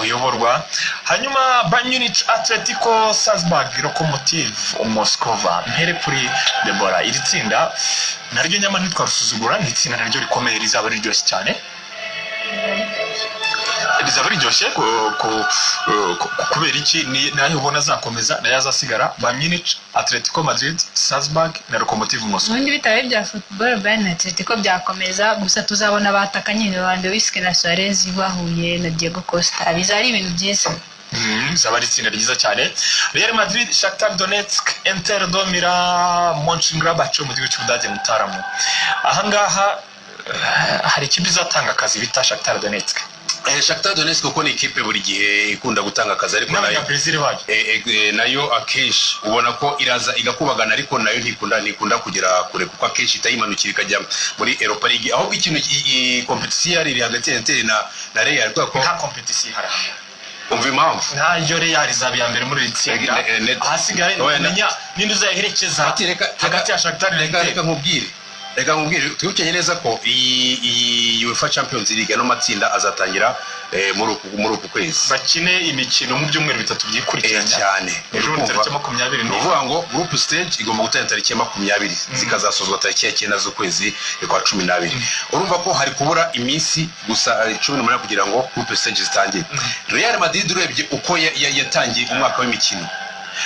Speaker 1: uyoborwa. Hanyuma Bayern Munich, Atletico Salzburg, Lokomotiv Moskova. Mpere kuri Deborah, iri tsinda naryo nyama ntitwarusuzugura, ni itsinda naryo rikomeye rizaba riryoshye cyane. Rizaba riryoshye kubera iki? Nayo ubona azakomeza nayo azasigara Bayern Munich, Atletico Madrid, Salzburg na Lokomotiv Moscow.
Speaker 3: Ubundi bitabe bya football Bayern na Atletico byakomeza, gusa tuzabona bataka nyine Lewandowski na Suarez bahuye na Diego Costa, bizaba ari ibintu byiza.
Speaker 1: Bizaba ari itsinda ryiza cyane. Real Madrid, Shakhtar Donetsk, Inter de Milan, Mönchengladbach mu gihugu cy'Ubudage Mutaramo. Ahangaha hari ikipe izatanga akazi bita Shakhtar Donetsk.
Speaker 2: Shakhtar Donetsk kuko ni ikipe buri gihe ikunda gutanga akazi, ariko nayo akenshi ubona ko iraza igakubagana, ariko nayo ntikunda kugera kure kuko akenshi itayimanukira ikajya muri Europa League. Ahubwo ikintu competition yari iri hagati ya Inter na Real, kubera ko
Speaker 1: nta competition ihari.
Speaker 2: Umva impamvu
Speaker 1: ntayo Real izaba iya mbere muri iri tsinda, ahasigaye umenya ninde uzayiherekeza hagati ya Shakhtar na Inter.
Speaker 2: Reka nkubwire, Reka nkubwire, twibukanye neza ko iyi UEFA Champions League ano matsinda azatangira muri uku kwezi,
Speaker 1: bakine imikino mu byumweru 3 byikurikiranya
Speaker 2: cyane.
Speaker 1: Ejo bundi tariki 20.
Speaker 2: Ni ukuvuga ngo group stage igomba gutangira tariki ya 20, zikazasozwa tariki ya 9 z'ukwezi kwa 12. Urumva ko hari kubura iminsi gusa 18 kugira ngo group stage zitangire. Real Madrid urebye uko yatangiye umwaka w'imikino,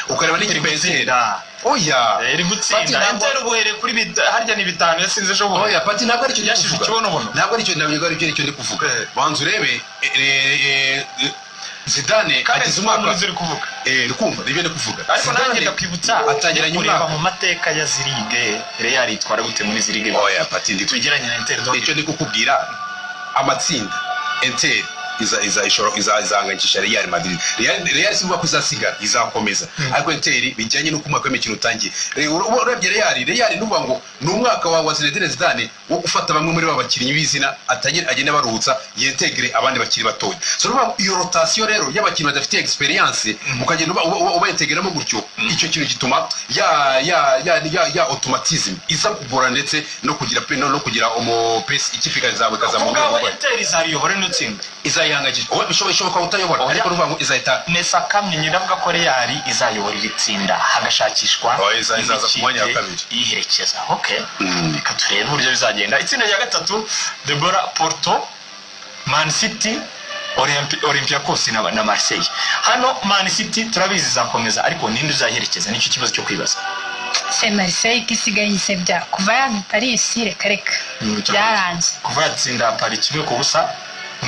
Speaker 2: ukareba n'ikipe
Speaker 1: ya
Speaker 2: oya
Speaker 1: iri gutsinda Inter ubuhere kuri harya ni 5 yasinze ejo bundi.
Speaker 2: Oya Pati, ntabwo aricyo
Speaker 1: yashije ikibonobono,
Speaker 2: ntabwo aricyo ndi kuvuga. Banza urebe Zidane agize umwaka
Speaker 1: uri kuvuga
Speaker 2: rukumva nibyo ndi kuvuga.
Speaker 1: Ariko nanjye ndakwibutsa
Speaker 2: atangira
Speaker 1: nyuma mu mateka ya Zirige Real itwara gute muri Zirige.
Speaker 2: Oya Pati, ndi
Speaker 1: tugeranye na Inter,
Speaker 2: icyo ndi kukubwira amatsinda Inter izahangayikisha Real Madrid. Real sivuga ko izasigara, izakomeza, ariko Inter bijyanye n'uko umwaka w'imikino utangiye. Urebye Real nuvuga ngo ni umwaka wa Zinedine Zidane wo gufata bamwe muri ba bakinnyi b'izina agenda baruhutsa, yentegre abandi bakiri batoya. So nuvuga iyo rotation rero y'abakinnyi badafite experience, ukagenda ubayentegeramo gutyo, icyo kintu gituma ya automatism iza kugora, ndetse no kugira no kugira umu pace ikipe ikazamuka.
Speaker 1: Inter izariyobora n'utsinda
Speaker 2: izayihangayikisha. Wowe bishoboka utayobora, ariko nuvuga ngo izahita
Speaker 1: Nesa kamye ndavuga ko Real izayobora iri tsinda, hagashakishwa
Speaker 2: izaza ku mwanya wa kabiri
Speaker 1: iyiherekeza. Okay, reka turebe uburyo bizagenda. Itsinda rya gatatu, Deborah, Porto, Man City, Olympiacos na Marseille. Hano Man City turabizi izakomeza, ariko ninde uzayiherekeza nicyo kibazo cyo kwibaza.
Speaker 3: Se Marseille kisigaye isebya kuva yava Paris, reka reka byaranze
Speaker 1: kuva yatsinda Paris 1-0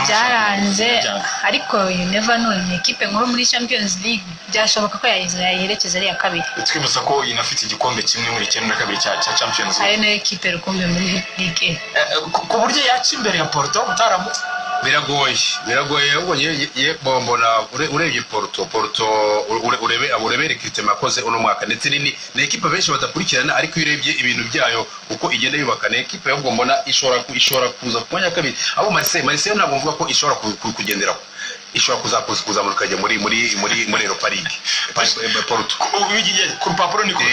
Speaker 3: byaranze. Ariko you never know, ni equipe nkuru muri Champions League, byashoboka ko yayiherekeza ari ya kabiri.
Speaker 1: Twibutsa ko inafite igikombe kimwe muri 92 cya Champions League,
Speaker 3: ari nayo equipe rukumbi muri Ligue,
Speaker 1: ku buryo yaca imbere ya Porto mutaramu.
Speaker 2: Biragoye ubwo ye bombona urebye Porto urebe recruitment yakoze uno mwaka, ndetse ni equipe benshi badakurikirana, ariko urebye ibintu byayo uko igenda yubaka, ni equipe ahubwo mbona ishobora kuza ku mwanya wa kabiri. Abo Marseille ntabwo mvuga ko ishobora kugenderaho, ishobora kuzamuka ikajya muri Europa League. Porto
Speaker 1: ku rupapuro niko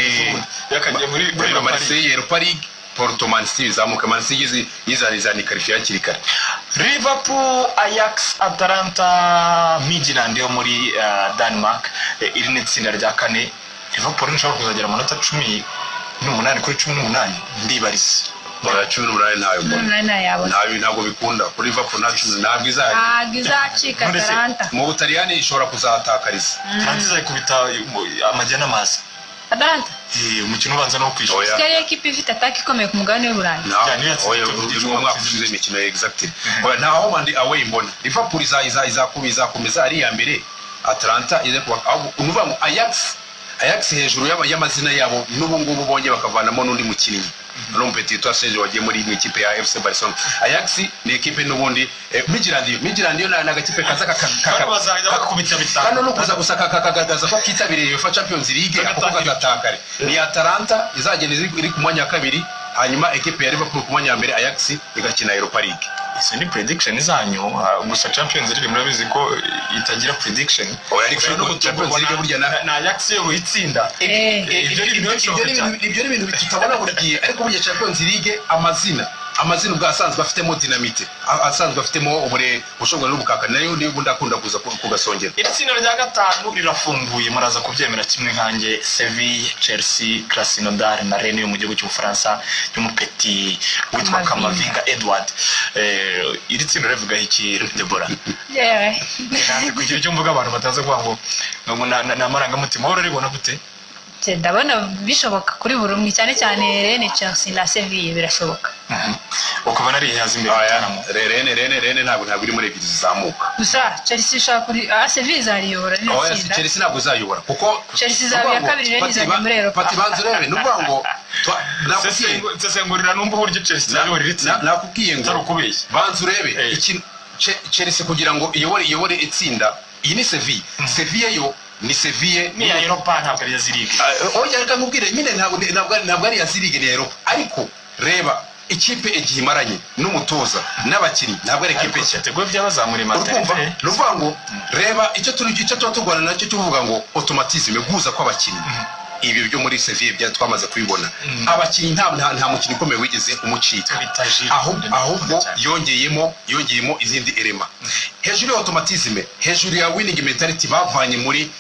Speaker 1: yakajya muri
Speaker 2: Marseille Europa League, Porto, Man City bizamuka, Man City yizanizana ikarifiya hakiri kare.
Speaker 1: Liverpool, Ajax, Atalanta, Midtjylland yo muri Denmark. Iri ni itsinda rya kane. Liverpool nishobora kuzagera amanota 18 kuri 18 ndibarize.
Speaker 2: 18 ntayo mbona. Ntabwo bikunda kuri Liverpool, ntabwo
Speaker 3: izacika Atalanta.
Speaker 2: Mu Butaliyani ishobora kuzahatakariza.
Speaker 1: Atalanta izayikubita amajya n'amazi.
Speaker 3: Atalanta
Speaker 1: umukino ubanza no kwishyura.
Speaker 3: Kigali equipe ifite attack ikomeye ku mugabane w'Uburayi.
Speaker 2: Umwaka ushize imikino exactly. Nta home and away mbona. Liverpool izakomeza ari iya mbere, Atalanta ize kuba unuvuga ngo Ajax hejuru y'amazina yabo n'ubu ngubu bonye bakavanamo n'undi mukinnyi. Petit Serge wagiye muri ikipe ya FC Barcelona. Ajax ni equipe n'ubundi Midtjylland yo na agakipe kaza kano no kuza gusa kakagaragaza ko kitabiriye UEFA Champions League, ako kagatakare. Ni Atalanta izagenda iri ku mwanya wa kabiri, hanyuma equipe ya Liverpool ku mwanya wa mbere, Ajax igakina Europa League.
Speaker 1: Izo ni prediction zanyu gusa. Champions League murabizi ko itagira prediction.
Speaker 2: Oya, ariko Champions League burya
Speaker 1: na Ajax yo itsinda.
Speaker 2: Ibyo ni ibintu tutabona buri gihe, ariko burya Champions League amazina ubwo asanzwe afitemo dynamite, asanzwe afitemo ubure bushobora n'ubukaka, nayo niyo ndakunda kuza kugasongera.
Speaker 1: Itsinda rya gatanu rirafunguye, muraza kubyemera kimwe nkanjye. Seville, Chelsea, Krasnodar na Rennes yo mu gihugu cy'Ubufaransa y'umupeti witwa Kamavinga Edward. Iri tsinda rivuga iki, Deborah?
Speaker 3: Yewe
Speaker 1: kugira icyo mvuga abantu bataza kuvuga ngo ni amarangamutima. Wowe uraribona gute?
Speaker 3: Ndabona bishoboka kuri buri umwe, cyane cyane Rennes, Chelsea na Seville birashoboka.
Speaker 1: Ukabona ari ihaza imbere.
Speaker 2: Rennes ntabwo iri muri ebyiri zizamuka.
Speaker 3: Gusa Chelsea ishobora kuri Seville izariyobora
Speaker 2: n'itsinda. Chelsea ntabwo izayobora kuko
Speaker 3: Chelsea izaba iya kabiri, Rennes izajya muri Europa.
Speaker 2: Pati banza urebe, ni ukuvuga ngo
Speaker 1: nsesengurira numva uburyo Chelsea izayobora iri tsinda.
Speaker 2: Nakubwiye ngo banza urebe Chelsea kugira ngo iyobore itsinda. Iyi ni Seville. Seville yo ni Seville
Speaker 1: ni ya Europa, ntabwo ari ya Zirige.
Speaker 2: Oya reka nkubwire nyine, ntabwo ari ya Zirige, ni ya Europa. Ariko reba ikipe igihe imaranye n'umutoza n'abakinnyi, ntabwo ari ikipe nshya.
Speaker 1: Teguye byabazamura
Speaker 2: imatente. Urumva ngo reba icyo turi icyo tuba turwana nacyo tuvuga ngo automatisme, guhuza kw'abakinnyi. Ibyo byo muri Sevilla bya twamaze kubibona. Abakinnyi nta mukinnyi ukomeye wigeze umucika, ahubwo yongeyemo izindi elema hejuru ya automatisme, hejuru ya winning mentality bavanye muri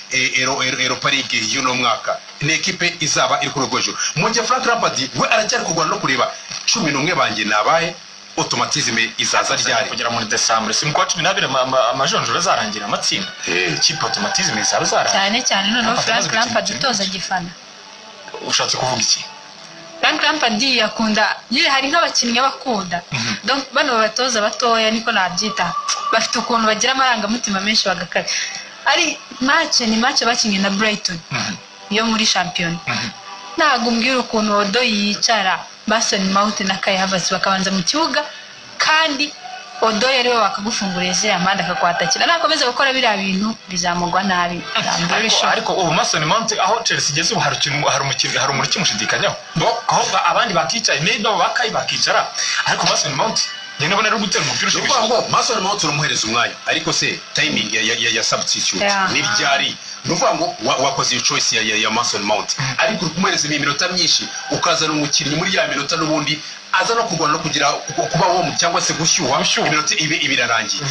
Speaker 2: Europa League y'uno mwaka. Ni ekipe izaba iri ku rwego hejuru. Mu gihe Frank Lampard we aracyari kurwana no kureba 11 banjye nabaye, automatisme izaza ryari
Speaker 1: kugera muri December, si mu kwa 12 amajonjora azarangira amatsinda, ikipe automatisme izaba zarangira
Speaker 3: cyane cyane. Noneho Frank Lampard utoza gifana.
Speaker 1: Ushatse kuvuga iki?
Speaker 3: Frank Lampard yakunda nyine, hari nk'abakinnyi bakunda, donc bano batoza batoya niko nabyita, bafite ukuntu bagira amarangamutima menshi bagakabya. Ari match ni match bakinnye na Brighton yo muri shampiyona, ntabwo umbwira ukuntu Odoi yicara Mason Mount na Kai Havertz bakabanza mu kibuga, kandi Odoi ariwe wakagufunguriye ziriya mpande akakwatakira. Nakomeza gukora biriya bintu bizamugwa nabi.
Speaker 1: Ariko ubu Mason Mount aho Chelsea igeze ubu hari umukinnyi hari umuntu ukimushidikanyaho, aho abandi bakicaye maybe abo bakayi bakicara, ariko Mason Mount njye ndabona ari gutera umupira ushimishije.
Speaker 2: Ngo Mason Mount uramuhereza umwanya, ariko se timing ya substitute ni ryari? Nuvuga ngo wakoze iyo choice ya Mason Mount, ariko uri kumuhereza iminota myinshi, ukazana umukinnyi muri ya minota n'ubundi aza no kurwana no kugira kuba wo cyangwa se gushyuha, iminota ibe ibirarangiye.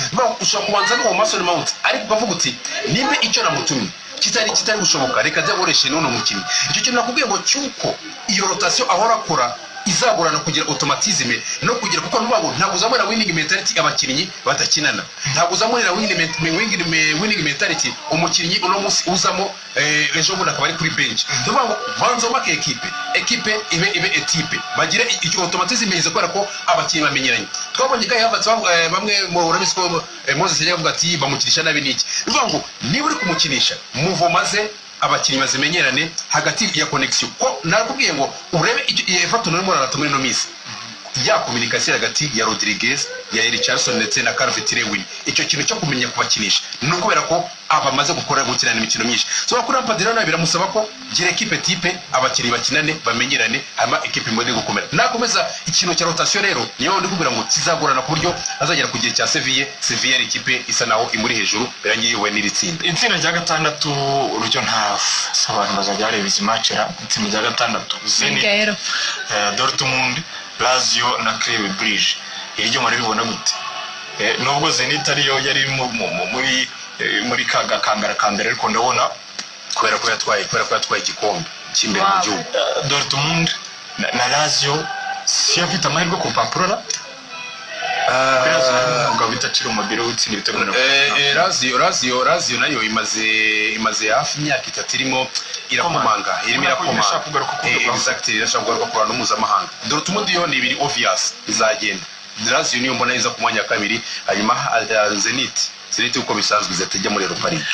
Speaker 2: Ushobora kubanza n'uwo Mason Mount, ariko ukavuga uti nimba icyo namutumye kitari gushoboka, reka njya nkoreshe n'uno mukinnyi. Icyo kintu nakubwiye ngo cyuko iyo rotation ahora akora izagorana kugira automatisme no kugira, kuko nubago ntabwo uzamurira winning mentality abakinnyi badakinana, ntabwo uzamurira winning mentality umukinnyi uno munsi uzamo ejo bundi akaba ari kuri bench. Nuvuga ngo banza make ekipe ibe etipe bagire icyo automatisme ize, kubera ko abakinnyi bamenyeranye. Twabonye Kai Havertz bamwe mu urabizi ko Moses yajya avuga ati bamukinisha nabi niki. Nuvuga ngo niba uri kumukinisha muvomaze abakinnyi bazimenyerane hagati ya connection, ko narakubwiye ngo urebe Everton urimo urarata muri ino minsi ya communication hagati ya Rodriguez, ya Richarlison ndetse na Calvert-Lewin. Icyo kintu cyo kumenya kubakinisha ni ukubera ko abamaze gukora gukinana imikino myinshi. So kuri Lampard rero biramusaba ko gira ekipe type abakinnyi bakinane bamenyerane, hama ekipe imwe gukomera. Nakomeza ikintu cya rotation rero niyo ndi kubwira ngo kizagorana ku buryo azagera ku gihe cya Sevilla. Sevilla ekipe isa naho imuri hejuru birangiye yowe n'iri tsinda.
Speaker 1: Itsinda rya gatandatu urujyo nta abantu bazajya bareba izi match ra. Itsinda rya gatandatu Zenit, Dortmund, Lazio na Club Brugge. Iryo muri ribona gute? Nubwo Zenit ariyo yari muri kaga kangara kambere, ariko ndabona
Speaker 2: kubera ko yatwaye igikombe cy'imbere mu gihugu.
Speaker 1: Dortmund na Lazio si afite amahirwe ku papuro ra? Lazio bita Ciro Mobile utsinda ibitego.
Speaker 2: Lazio nayo imaze hafi imyaka itatu irimo irakomanga, exactly, irashaka kugaruka ku ruhando mpuzamahanga. Dortmund yo ni ibiri obvious izagenda. Lazio niyo mbona iza ku mwanya wa kabiri, hanyuma Zenit uko bisanzwe izatajya muri Europa League.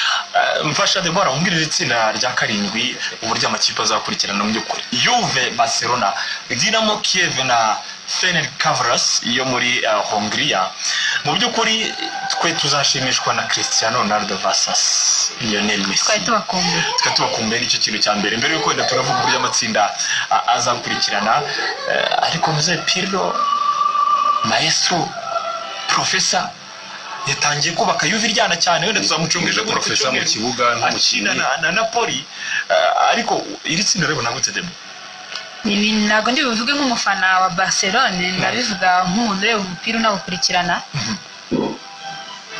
Speaker 1: Mfasha Deborah umbwirire itsinda rya karindwi uburyo amakipe azakurikirana mu by'ukuri. Juve, Barcelona, Dinamo Kiev na Ferencváros yo muri Hongria. Mu by'ukuri twe tuzashimishwa na Cristiano Ronaldo versus Lionel Messi.
Speaker 3: Twari tubakumbuye
Speaker 1: nicyo kintu cya mbere. Mbere yuko wenda turavuga uburyo amatsinda azakurikirana, ariko muze Pirlo, maestro, professor yatangiye kubaka Juve iryana cyane, wenda tuzamucunga
Speaker 2: professor mu kibuga
Speaker 1: nk'umukinnyi na Napoli, ariko iri tsinda rero nagutse demo.
Speaker 3: Ibi ntabwo ndi buvuge nk'umufana wa Barcelone, ndabivuga nk'umuntu ureba umupira unawukurikirana.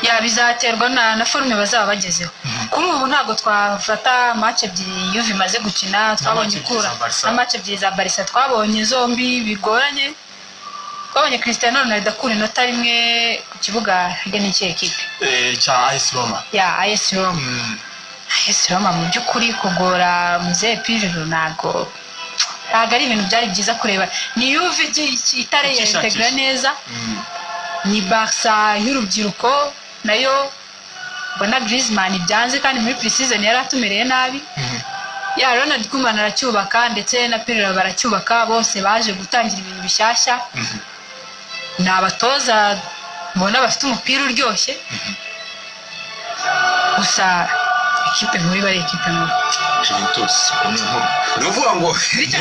Speaker 3: Ya bizaterwa na forme bazaba bagezeho. Kuri ubu ntabwo twafata match ebyiri Juve imaze gukina, twabonye ikura na match ebyiri za Barca twabonye zombi bigoranye. Twabonye Cristiano Ronaldo akura inota rimwe ku kibuga hirya n'iki ekipe
Speaker 1: cya AS Roma.
Speaker 3: Ya AS Roma. AS Roma mu by'ukuri kugora Muze Pirlo ntabwo ari ibintu byari byiza kureba. Ni Juve itareye integra neza, ni Barca y'urubyiruko nayo mbona Griezmann byanze, kandi muri pre-season yari atumereye nabi. Ya Ronald Koeman aracyubaka ndetse na Pirlo baracyubaka, bose baje gutangira ibintu bishyashya. Ni abatoza mbona bafite umupira uryoshye, gusa ekipe nkuru bari ekipe nkuru
Speaker 1: Juventus
Speaker 2: ni uvuga ngo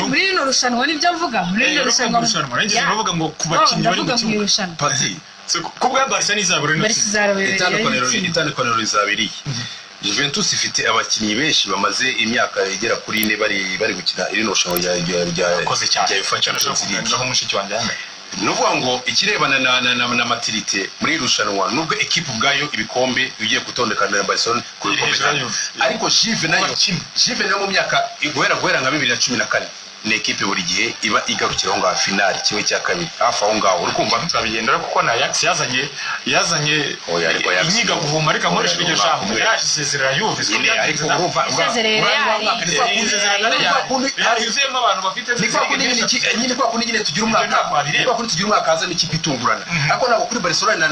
Speaker 3: muri rino rushanwa nibyo mvuga, muri rino rushanwa
Speaker 1: ndavuga ngo ku bakinnyi bari mu kibuga
Speaker 2: Pati
Speaker 1: ku bwa Barca n'izabura
Speaker 3: itandukaniro
Speaker 2: rizabiriye. Juventus ifite abakinnyi benshi bamaze imyaka igera kuri 4 bari gukina iri rushanwa rya UEFA Champions League. Nuvuga ngo ikirebana na maturité muri irushanwa, nubwo equipe ubwayo ibikombe bigiye gutondekana na Barcelona ku bikombe, ariko Juve nayo mu myaka guhera nka 2014 ni equipe buri gihe iba igarukira aho ngaho finale kimwe cya kabiri hafi aho ngaho. Urikumva
Speaker 1: turabigendera kuko na Ajax yazanye inyiga guhuma, ariko akoresha iryo jambo yarasezerera Juve,
Speaker 2: ariko urumva nyine kwa kundi nyine tugira umwaka, kwa kundi tugira umwaka hazamo ikipe itungurana, ariko ntabwo kuri Barcelona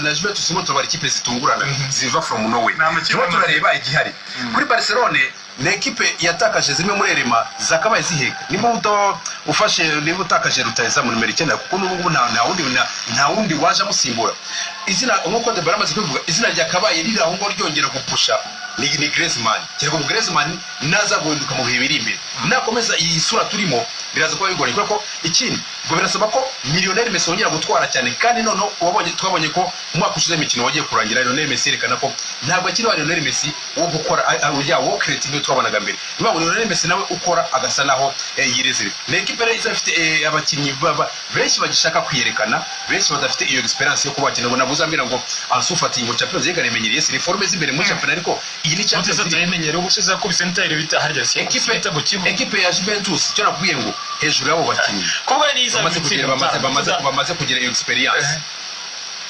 Speaker 2: na Juventus mo turabara ikipe zitungurana ziva from nowhere. Turimo turareba igihari kuri Barcelona ni ekipe yatakaje zimwe muri erema zakabaye ziheka. Niba ufashe niba utakaje rutahizamu nimero 9, kuko n'ubu nta wundi waje amusimbura. Izina nk'uko Debora amaze kubivuga, izina ryakabaye riri aho ngo ryongera gupusha ni Griezmann. Kereka ngo Griezmann naza guhinduka mu bihe biri imbere, nakomeza iyi sura turimo biraza kuba bigoranye, kubera ko ikindi ngo birasaba ko Lionel Messi yongera gutwara cyane. Kandi noneho twabonye ko umwaka ushize imikino wagiye kurangira Lionel Messi yerekana ko ntabwo akiri wa Lionel Messi wo gukora ya wo creating twabonaga mbere. Niba Lionel Messi nawe ukora agasa naho yirezere. Ni equipe rero izafite abakinnyi benshi bagishaka kwiyerekana, benshi badafite iyo experience yo kubakina. Ngo nabuzambira ngo Ansu Fati ngo Champions League aremenyereye si reforme z'imbere muri Champions, ariko iyi ni Champions League
Speaker 1: aremenyereye ubushize yakubise Inter bita harya si
Speaker 2: equipe ya Juventus. Cyo nakubwiye ngo hejuru y'abo bakinnyi bamaze kugira iyo experience,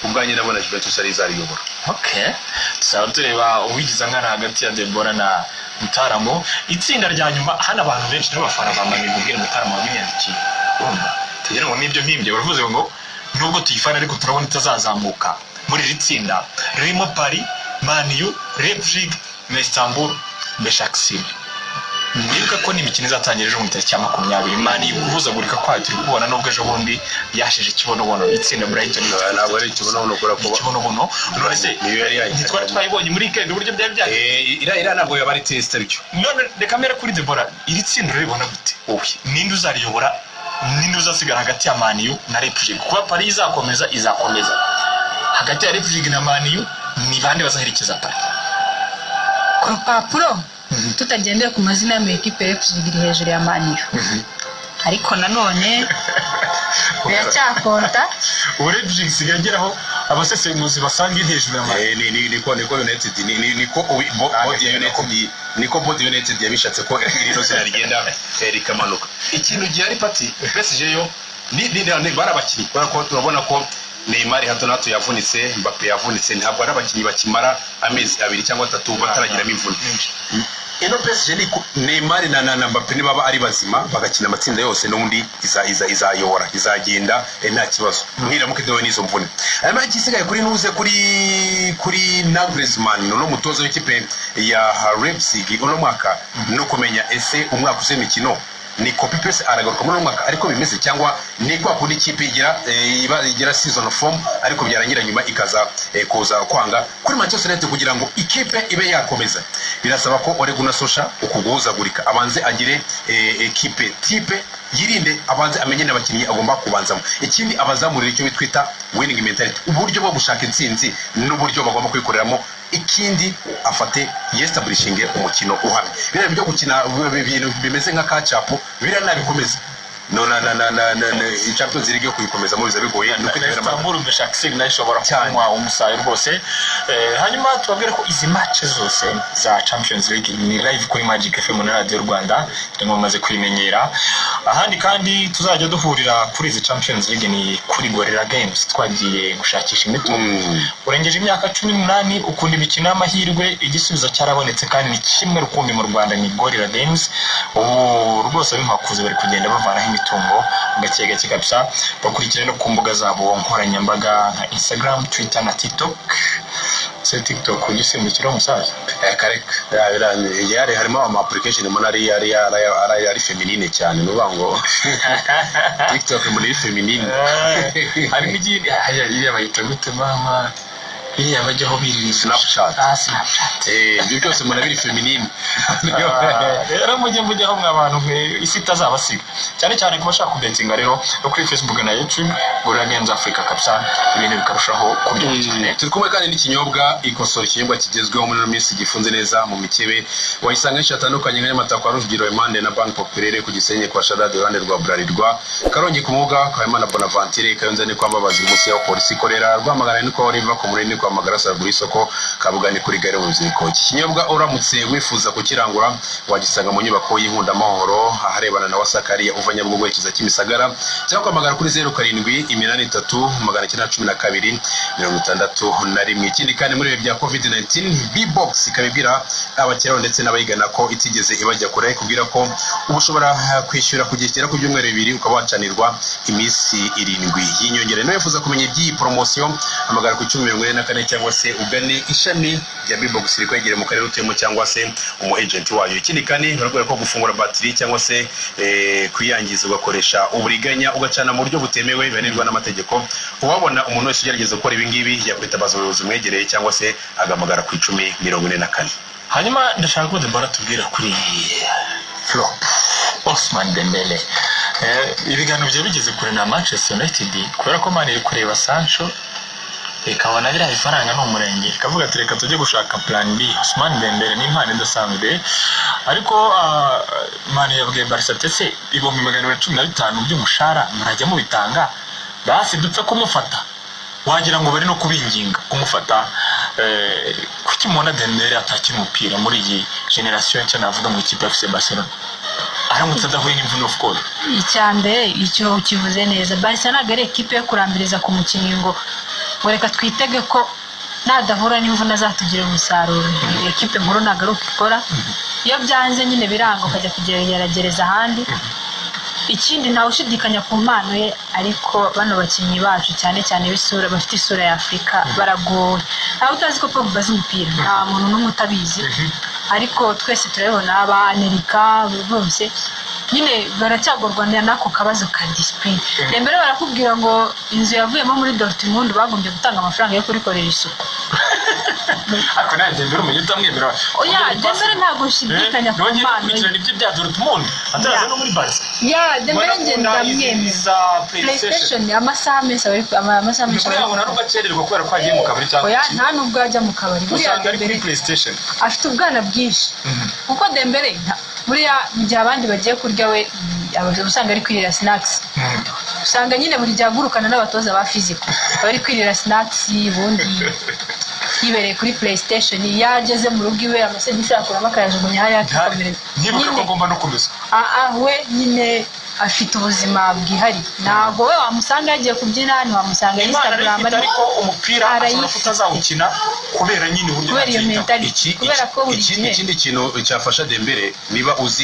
Speaker 2: ubwanjye ndabona Juventus ari izariyobora.
Speaker 1: Okay, tuzaba tureba uwigiza nkana hagati ya Debora na Mutaramo. Itsinda rya nyuma hano abantu benshi n'abafana bamanye kubwira Mutaramo wabinyandikiye, urumva tugira ngo nibyo mpimbye baravuze ngo nubwo tuyifana ariko turabona itazazamuka muri iri tsinda ririmo Paris, Man U, Leipzig na Istanbul Beşiktaş. Mwibuka ko n'imikino izatangira ejo mu itariki ya 20. Man U guhuzagurika kwayo turi kubona, nubwo ejo bundi yasheje ikibonobono itsinda Brighton.
Speaker 2: Ntabwo ari ikibonobono kubera ko
Speaker 1: ikibonobono none se ntitwari twayibonye muri weekend uburyo byari byaje.
Speaker 2: Ira ntabwo yaba ari test aricyo.
Speaker 1: None reka mbere kuri Debora, iri tsinda uraribona gute wowe? Ninde uzariyobora? Ninde uzasigara hagati ya Man U na Leipzig? Kuba Paris izakomeza hagati ya Leipzig na Man U ni bande bazaherekeza Paris?
Speaker 3: Ku rupapuro tutagendeye ku mazina y'amakipe, Leipzig iri hejuru ya Man U, ariko nanone biracyakonta.
Speaker 1: Ubu Leipzig isigaye igeraho abasesenguzi basanga iri hejuru ya Man U.
Speaker 2: Niko United niko niko Body United yabishatse ko iri zina rigenda rikamanuka. Ikintu gihari pati PSG yo ni bari abakinnyi, kubera ko turabona ko Neymar hato na hato yavunitse, Mbappe yavunitse, ntabwo ari abakinnyi bakimara amezi 2 cyangwa 3 bataragiramo imvune. Ino PSG ni Neymar na Mbappe nibaba ari bazima bagakina amatsinda yose, n'undi izayobora izagenda nta kibazo, ntiramuke dewe n'izo mvune. Hanyuma igisigaye kuri nuze kuri Nagelsmann no mutoza w'ikipe ya Leipzig uno mwaka, no kumenya ese umwaka uze imikino ni copy paste aragaruka muri mwaka ariko bimeze, cyangwa ni kwa kundi ikipe igira season form ariko byarangira nyuma ikaza kuza kwanga. Kuri Manchester United kugira ngo ikipe ibe yakomeza birasaba ko Ole Gunnar Solskjaer ukuguhuzagurika abanze agire ekipe type yirinde, abanze amenye n'abakinnyi agomba kubanzamo. Ikindi abazamurira icyo bitwita winning mentality, uburyo bwo gushaka intsinzi n'uburyo bagomba kwikoreramo. Ikindi afate yestablishinge umukino uhamye. Biriya byo gukina ibintu bimeze nka catch up biriya nabikomeza no na na na na Champions League yo kuyikomeza mu biza bigoye.
Speaker 1: Istanbul Beşiktaş nayo ishobora kunywa umusayo rwose. Hanyuma tubabwire ko izi match zose za Champions League ni live kuri Magic FM na Radio Rwanda, ndimo maze kuyimenyera. Ahandi kandi tuzajya duhurira kuri izi Champions League ni kuri Gorilla Games, twagiye gushakisha imitungo. Urengeje imyaka 18 ukunda imikino y'amahirwe, igisubizo cyarabonetse kandi ni kimwe rukumbi mu Rwanda, ni Gorilla Games. Ubu rwose ab'inkwakuzi bari kugenda bavanaho imitungo gake gake kabisa. Bakurikire no ku mbuga zabo nkoranyambaga nka Instagram, Twitter na TikTok. Se TikTok ugisimbukira umusaza
Speaker 2: kareka yari harimo ama application mbona ari feminine cyane, nuba ngo TikTok muri feminine.
Speaker 1: Harimo iriya bayita gute mama, Biriya bajyaho biririza
Speaker 2: Snapchat.
Speaker 1: Snapchat.
Speaker 2: Ibyo byose mbona biri feminine.
Speaker 1: Rero mujye mujyaho mwa bantu mwe, isi itazabasiga, cyane cyane ku bashaka kubetinga rero no kuri Facebook na YouTube Gorilla Games Africa kabisa, ibintu bikarushaho kuryoha cyane.
Speaker 2: Turi kumwe kandi n'ikinyobwa Ikosora, ikinyobwa kigezweho muri ino minsi, gifunze neza mu mikebe. Wayisanga henshi hatandukanye nka Nyamata kwa Rujugiro Emande na Banki Populaire, ku Gisenyi kwa Shadadi iruhande rwa Bralirwa, Karongi ku Mubuga kwa Imana Bonaventure, Kayonza ni kwa Mbabazi munsi y'aho polisi ikorera, Rwamagana ni kwa Oliva, ku Munini kwa Magarasa haruguru y'isoko, Kabugani kuri gare mu Rubyiruko. Iki kinyobwa uramutse wifuza kukirangura wagisanga mu nyubako y'Inkundamahoro aharebana na Wasakariya, uva Nyabugogo werekeza Kimisagara, cyangwa ugahamagara kuri 0783 912 61. Ikindi kandi, muri ibihe bya COVID 19, B-Box ikaba ibwira abakiriya ndetse n'abayigana ko itigeze ibajya kure, kubwira ko uba ushobora kwishyura ku gihe kigera ku byumweru 2 ukaba wacanirwa iminsi 7 y'inyongera. Niba wifuza kumenya iby'iyi poromosiyo, hamagara ku 1044 cyangwa se ugane ishami rya B-Box rikwegereye mu karere utuyemo cyangwa se umu agent wayo. Ikindi kandi, barakubwira ko gufungura batiri cyangwa se kuyangiza ugakoresha uburiganya ugacana mu buryo butemewe bihanirwa n'amategeko. Uwabona umuntu wese ugerageza gukora ibi ngibi yakwitabaza ubuyobozi bumwegereye cyangwa se agahamagara ku 1044.
Speaker 1: Hanyuma ndashaka ko Deborah tubwira kuri flop Ousmane Dembele. Ibiganiro byari bigeze kure na Manchester United, kubera ko Man iri kureba Sancho ikabona biriya bifaranga ni umurenge, ikavuga ati reka tujye gushaka plan B. Ousmane Dembele ni impano idasanzwe, ariko Man yabwiye Barca ati ese 215,000 by'umushahara murajya mubitanga, basi dupfe kumufata. Wagira ngo bari no kubinginga kumufata. Kuki mubona Dembele atakina umupira muri iyi generation nshya, navuga mu ikipe ya FC Barcelona, aramutse adahuye n'imvune of course?
Speaker 3: Icya mbere, icyo ukivuze neza, Barca ntabwo ari ekipe yo kurambiriza ku mukinnyi ngo reka twitege ko nadahura n'imvune azatugirira umusaruro. Ekipe nkuru ntabwo ari uko ikora. Iyo byanze nyine biranga, ukajya kugerageza ahandi. Ikindi, ntawe ushidikanya ku mpano ye, ariko bano bakinnyi bacu, cyane cyane b'isura, bafite isura ya Afurika, baragowe. Ntawe utazi ko Pogba azi umupira, nta muntu n'umwe utabizi, ariko twese turabibona, ba Amerika bose nyine baracyagorwa n'ako kabazo ka discipline. Dembele barakubwira ngo inzu yavuyemo muri Dortmund bagombye gutanga amafaranga yo kurikorera isuku.
Speaker 1: Ariko nawe Dembele umenye utamwemera.
Speaker 3: Oya, Dembele ntabwo nshidikanya ku
Speaker 1: Nongeye
Speaker 3: mpano ye.
Speaker 1: gukurikirana ibyo bya Dortmund ataraza no muri Barca.
Speaker 3: Ya, Dembele njye ndamwemera.
Speaker 1: Za PlayStation.
Speaker 3: PlayStation amasaha menshi aba ari amasaha menshi
Speaker 1: Niko
Speaker 3: aba ari
Speaker 1: yabona nubwo akererwa kubera ko agiye mu kabari cyangwa
Speaker 3: Oya,
Speaker 1: iki.
Speaker 3: nta nubwo ajya mu kabari buriya.
Speaker 1: Usanga ari kuri
Speaker 3: Dembele
Speaker 1: PlayStation.
Speaker 3: afite ubwana bwinshi, kuko Dembele buriya mu gihe abandi bagiye kurya we aba usanga ari kwirira snacks. Usanga nyine buri gihe agurukana n'abatoza ba physical, aba ari kwirira snacks, ubundi yibereye kuri PlayStation. Iyo ageze mu rugo iwe, amasogisi akuramo akayajugunya hariya, akikomereza.
Speaker 1: Nyibuka ko
Speaker 3: Nyine
Speaker 1: agomba no kumesa.
Speaker 3: We nyine afite ubuzima bwihariye, ntabwo we wamusanga yagiye kubyina, ntiwamusanga
Speaker 1: Imana
Speaker 3: Instagram.
Speaker 1: arayifite, ariko umupira ashobora
Speaker 3: Arayifite.
Speaker 1: kutazawukina kubera nyine uburyo
Speaker 3: Kubera iyo
Speaker 1: ntabyitaho.
Speaker 3: mentality, kubera ko buri gihe
Speaker 2: Ikindi kintu cyafasha Dembele, niba uzi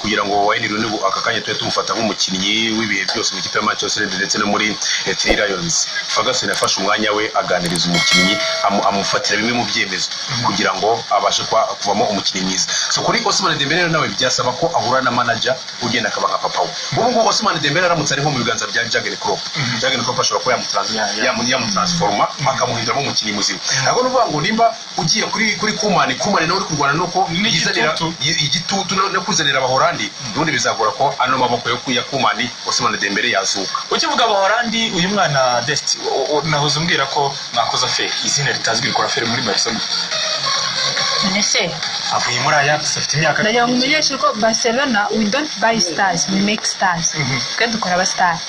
Speaker 2: kugira ngo Wayne Rooney ubu aka kanya tube tumufata nk'umukinnyi w'ibihe byose mu ikipe ya Manchester United ndetse no muri Three Lions, Ferguson yafashe umwanya we aganiriza umukinnyi, amufatira bimwe mu byemezo kugira ngo abashe kuvamo umukinnyi mwiza. So kuri Ousmane Dembele rero, nawe byasaba ko ahura na manager ugenda akaba nka papa we. Ubu ngubu Ousmane Dembele aramutse ari nko mu biganza bya Jurgen Klopp, Jurgen Klopp ashobora kuba yamutransforma akamuhinduramo umukinnyi muzima. Ntabwo ni ukuvuga ngo nimba ugiye kuri Koeman, Koeman nawe uri kurwana nuko yizanira
Speaker 1: N'igitutu.
Speaker 2: igitutu no kuzanira Abahorandi, ubundi bizagora ko ano maboko yo ya Koeman Ousmane Dembele yazuka.
Speaker 1: Ukivuga Abahorandi, uyu mwana Dest nahoze umbwira ko mwakoze affaire, izina ritazwi rikora affaire muri Barcelona.
Speaker 3: None se
Speaker 1: Avuye muri Ajax, afite imyaka
Speaker 3: ndagira ngo umenyeshe ko Barcelona, we don't buy stars, we make stars. Twe dukora aba stars.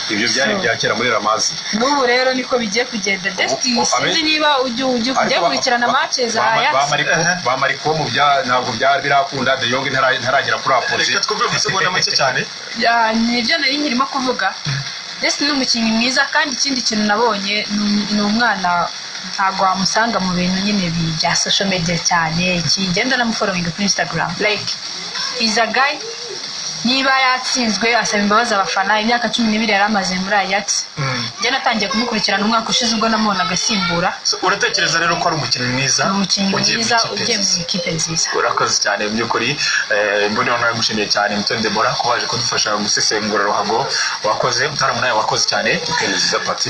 Speaker 2: Ibyo byari ibya kera muri La Masia.
Speaker 3: N'ubu rero niko bigiye kugenda. Desti, sinzi niba ujya ujya gukurikirana match za Ajax.
Speaker 2: Ba Mariko mu bya ntabwo byari birakunda, De Jong ntaragera kuri apogée.
Speaker 1: Reka twumve mu masegonda make cyane.
Speaker 3: Ya, nibyo nari nkirimo kuvuga. Desti ni umukinnyi mwiza, kandi ikindi kintu nabonye ni umwana ntabwo wamusanga mu bintu nyine bya social media cyane. Iki ngenda namufollowing kuri Instagram, like is a guy, niba yatsinzwe asaba imbabazi abafana. Imyaka 12 yari amaze muri Ajax. Njye natangiye kumukurikirana umwaka ushize ubwo namubonaga asimbura.
Speaker 1: So, uratekereza rero ko ari umukinnyi mwiza?
Speaker 3: Ni umukinnyi
Speaker 1: ugiye mu
Speaker 3: mwiza
Speaker 1: ikipe
Speaker 3: ugiye mu
Speaker 1: nziza.
Speaker 3: ikipe nziza.
Speaker 1: Urakoze cyane mu by'ukuri. Mbona nawe gushimiye cyane, Mutoni Debora, ko waje kudufasha gusesengura ruhago. Wakoze mutaramu, nawe wakoze cyane.
Speaker 2: Weekend nziza, Pati.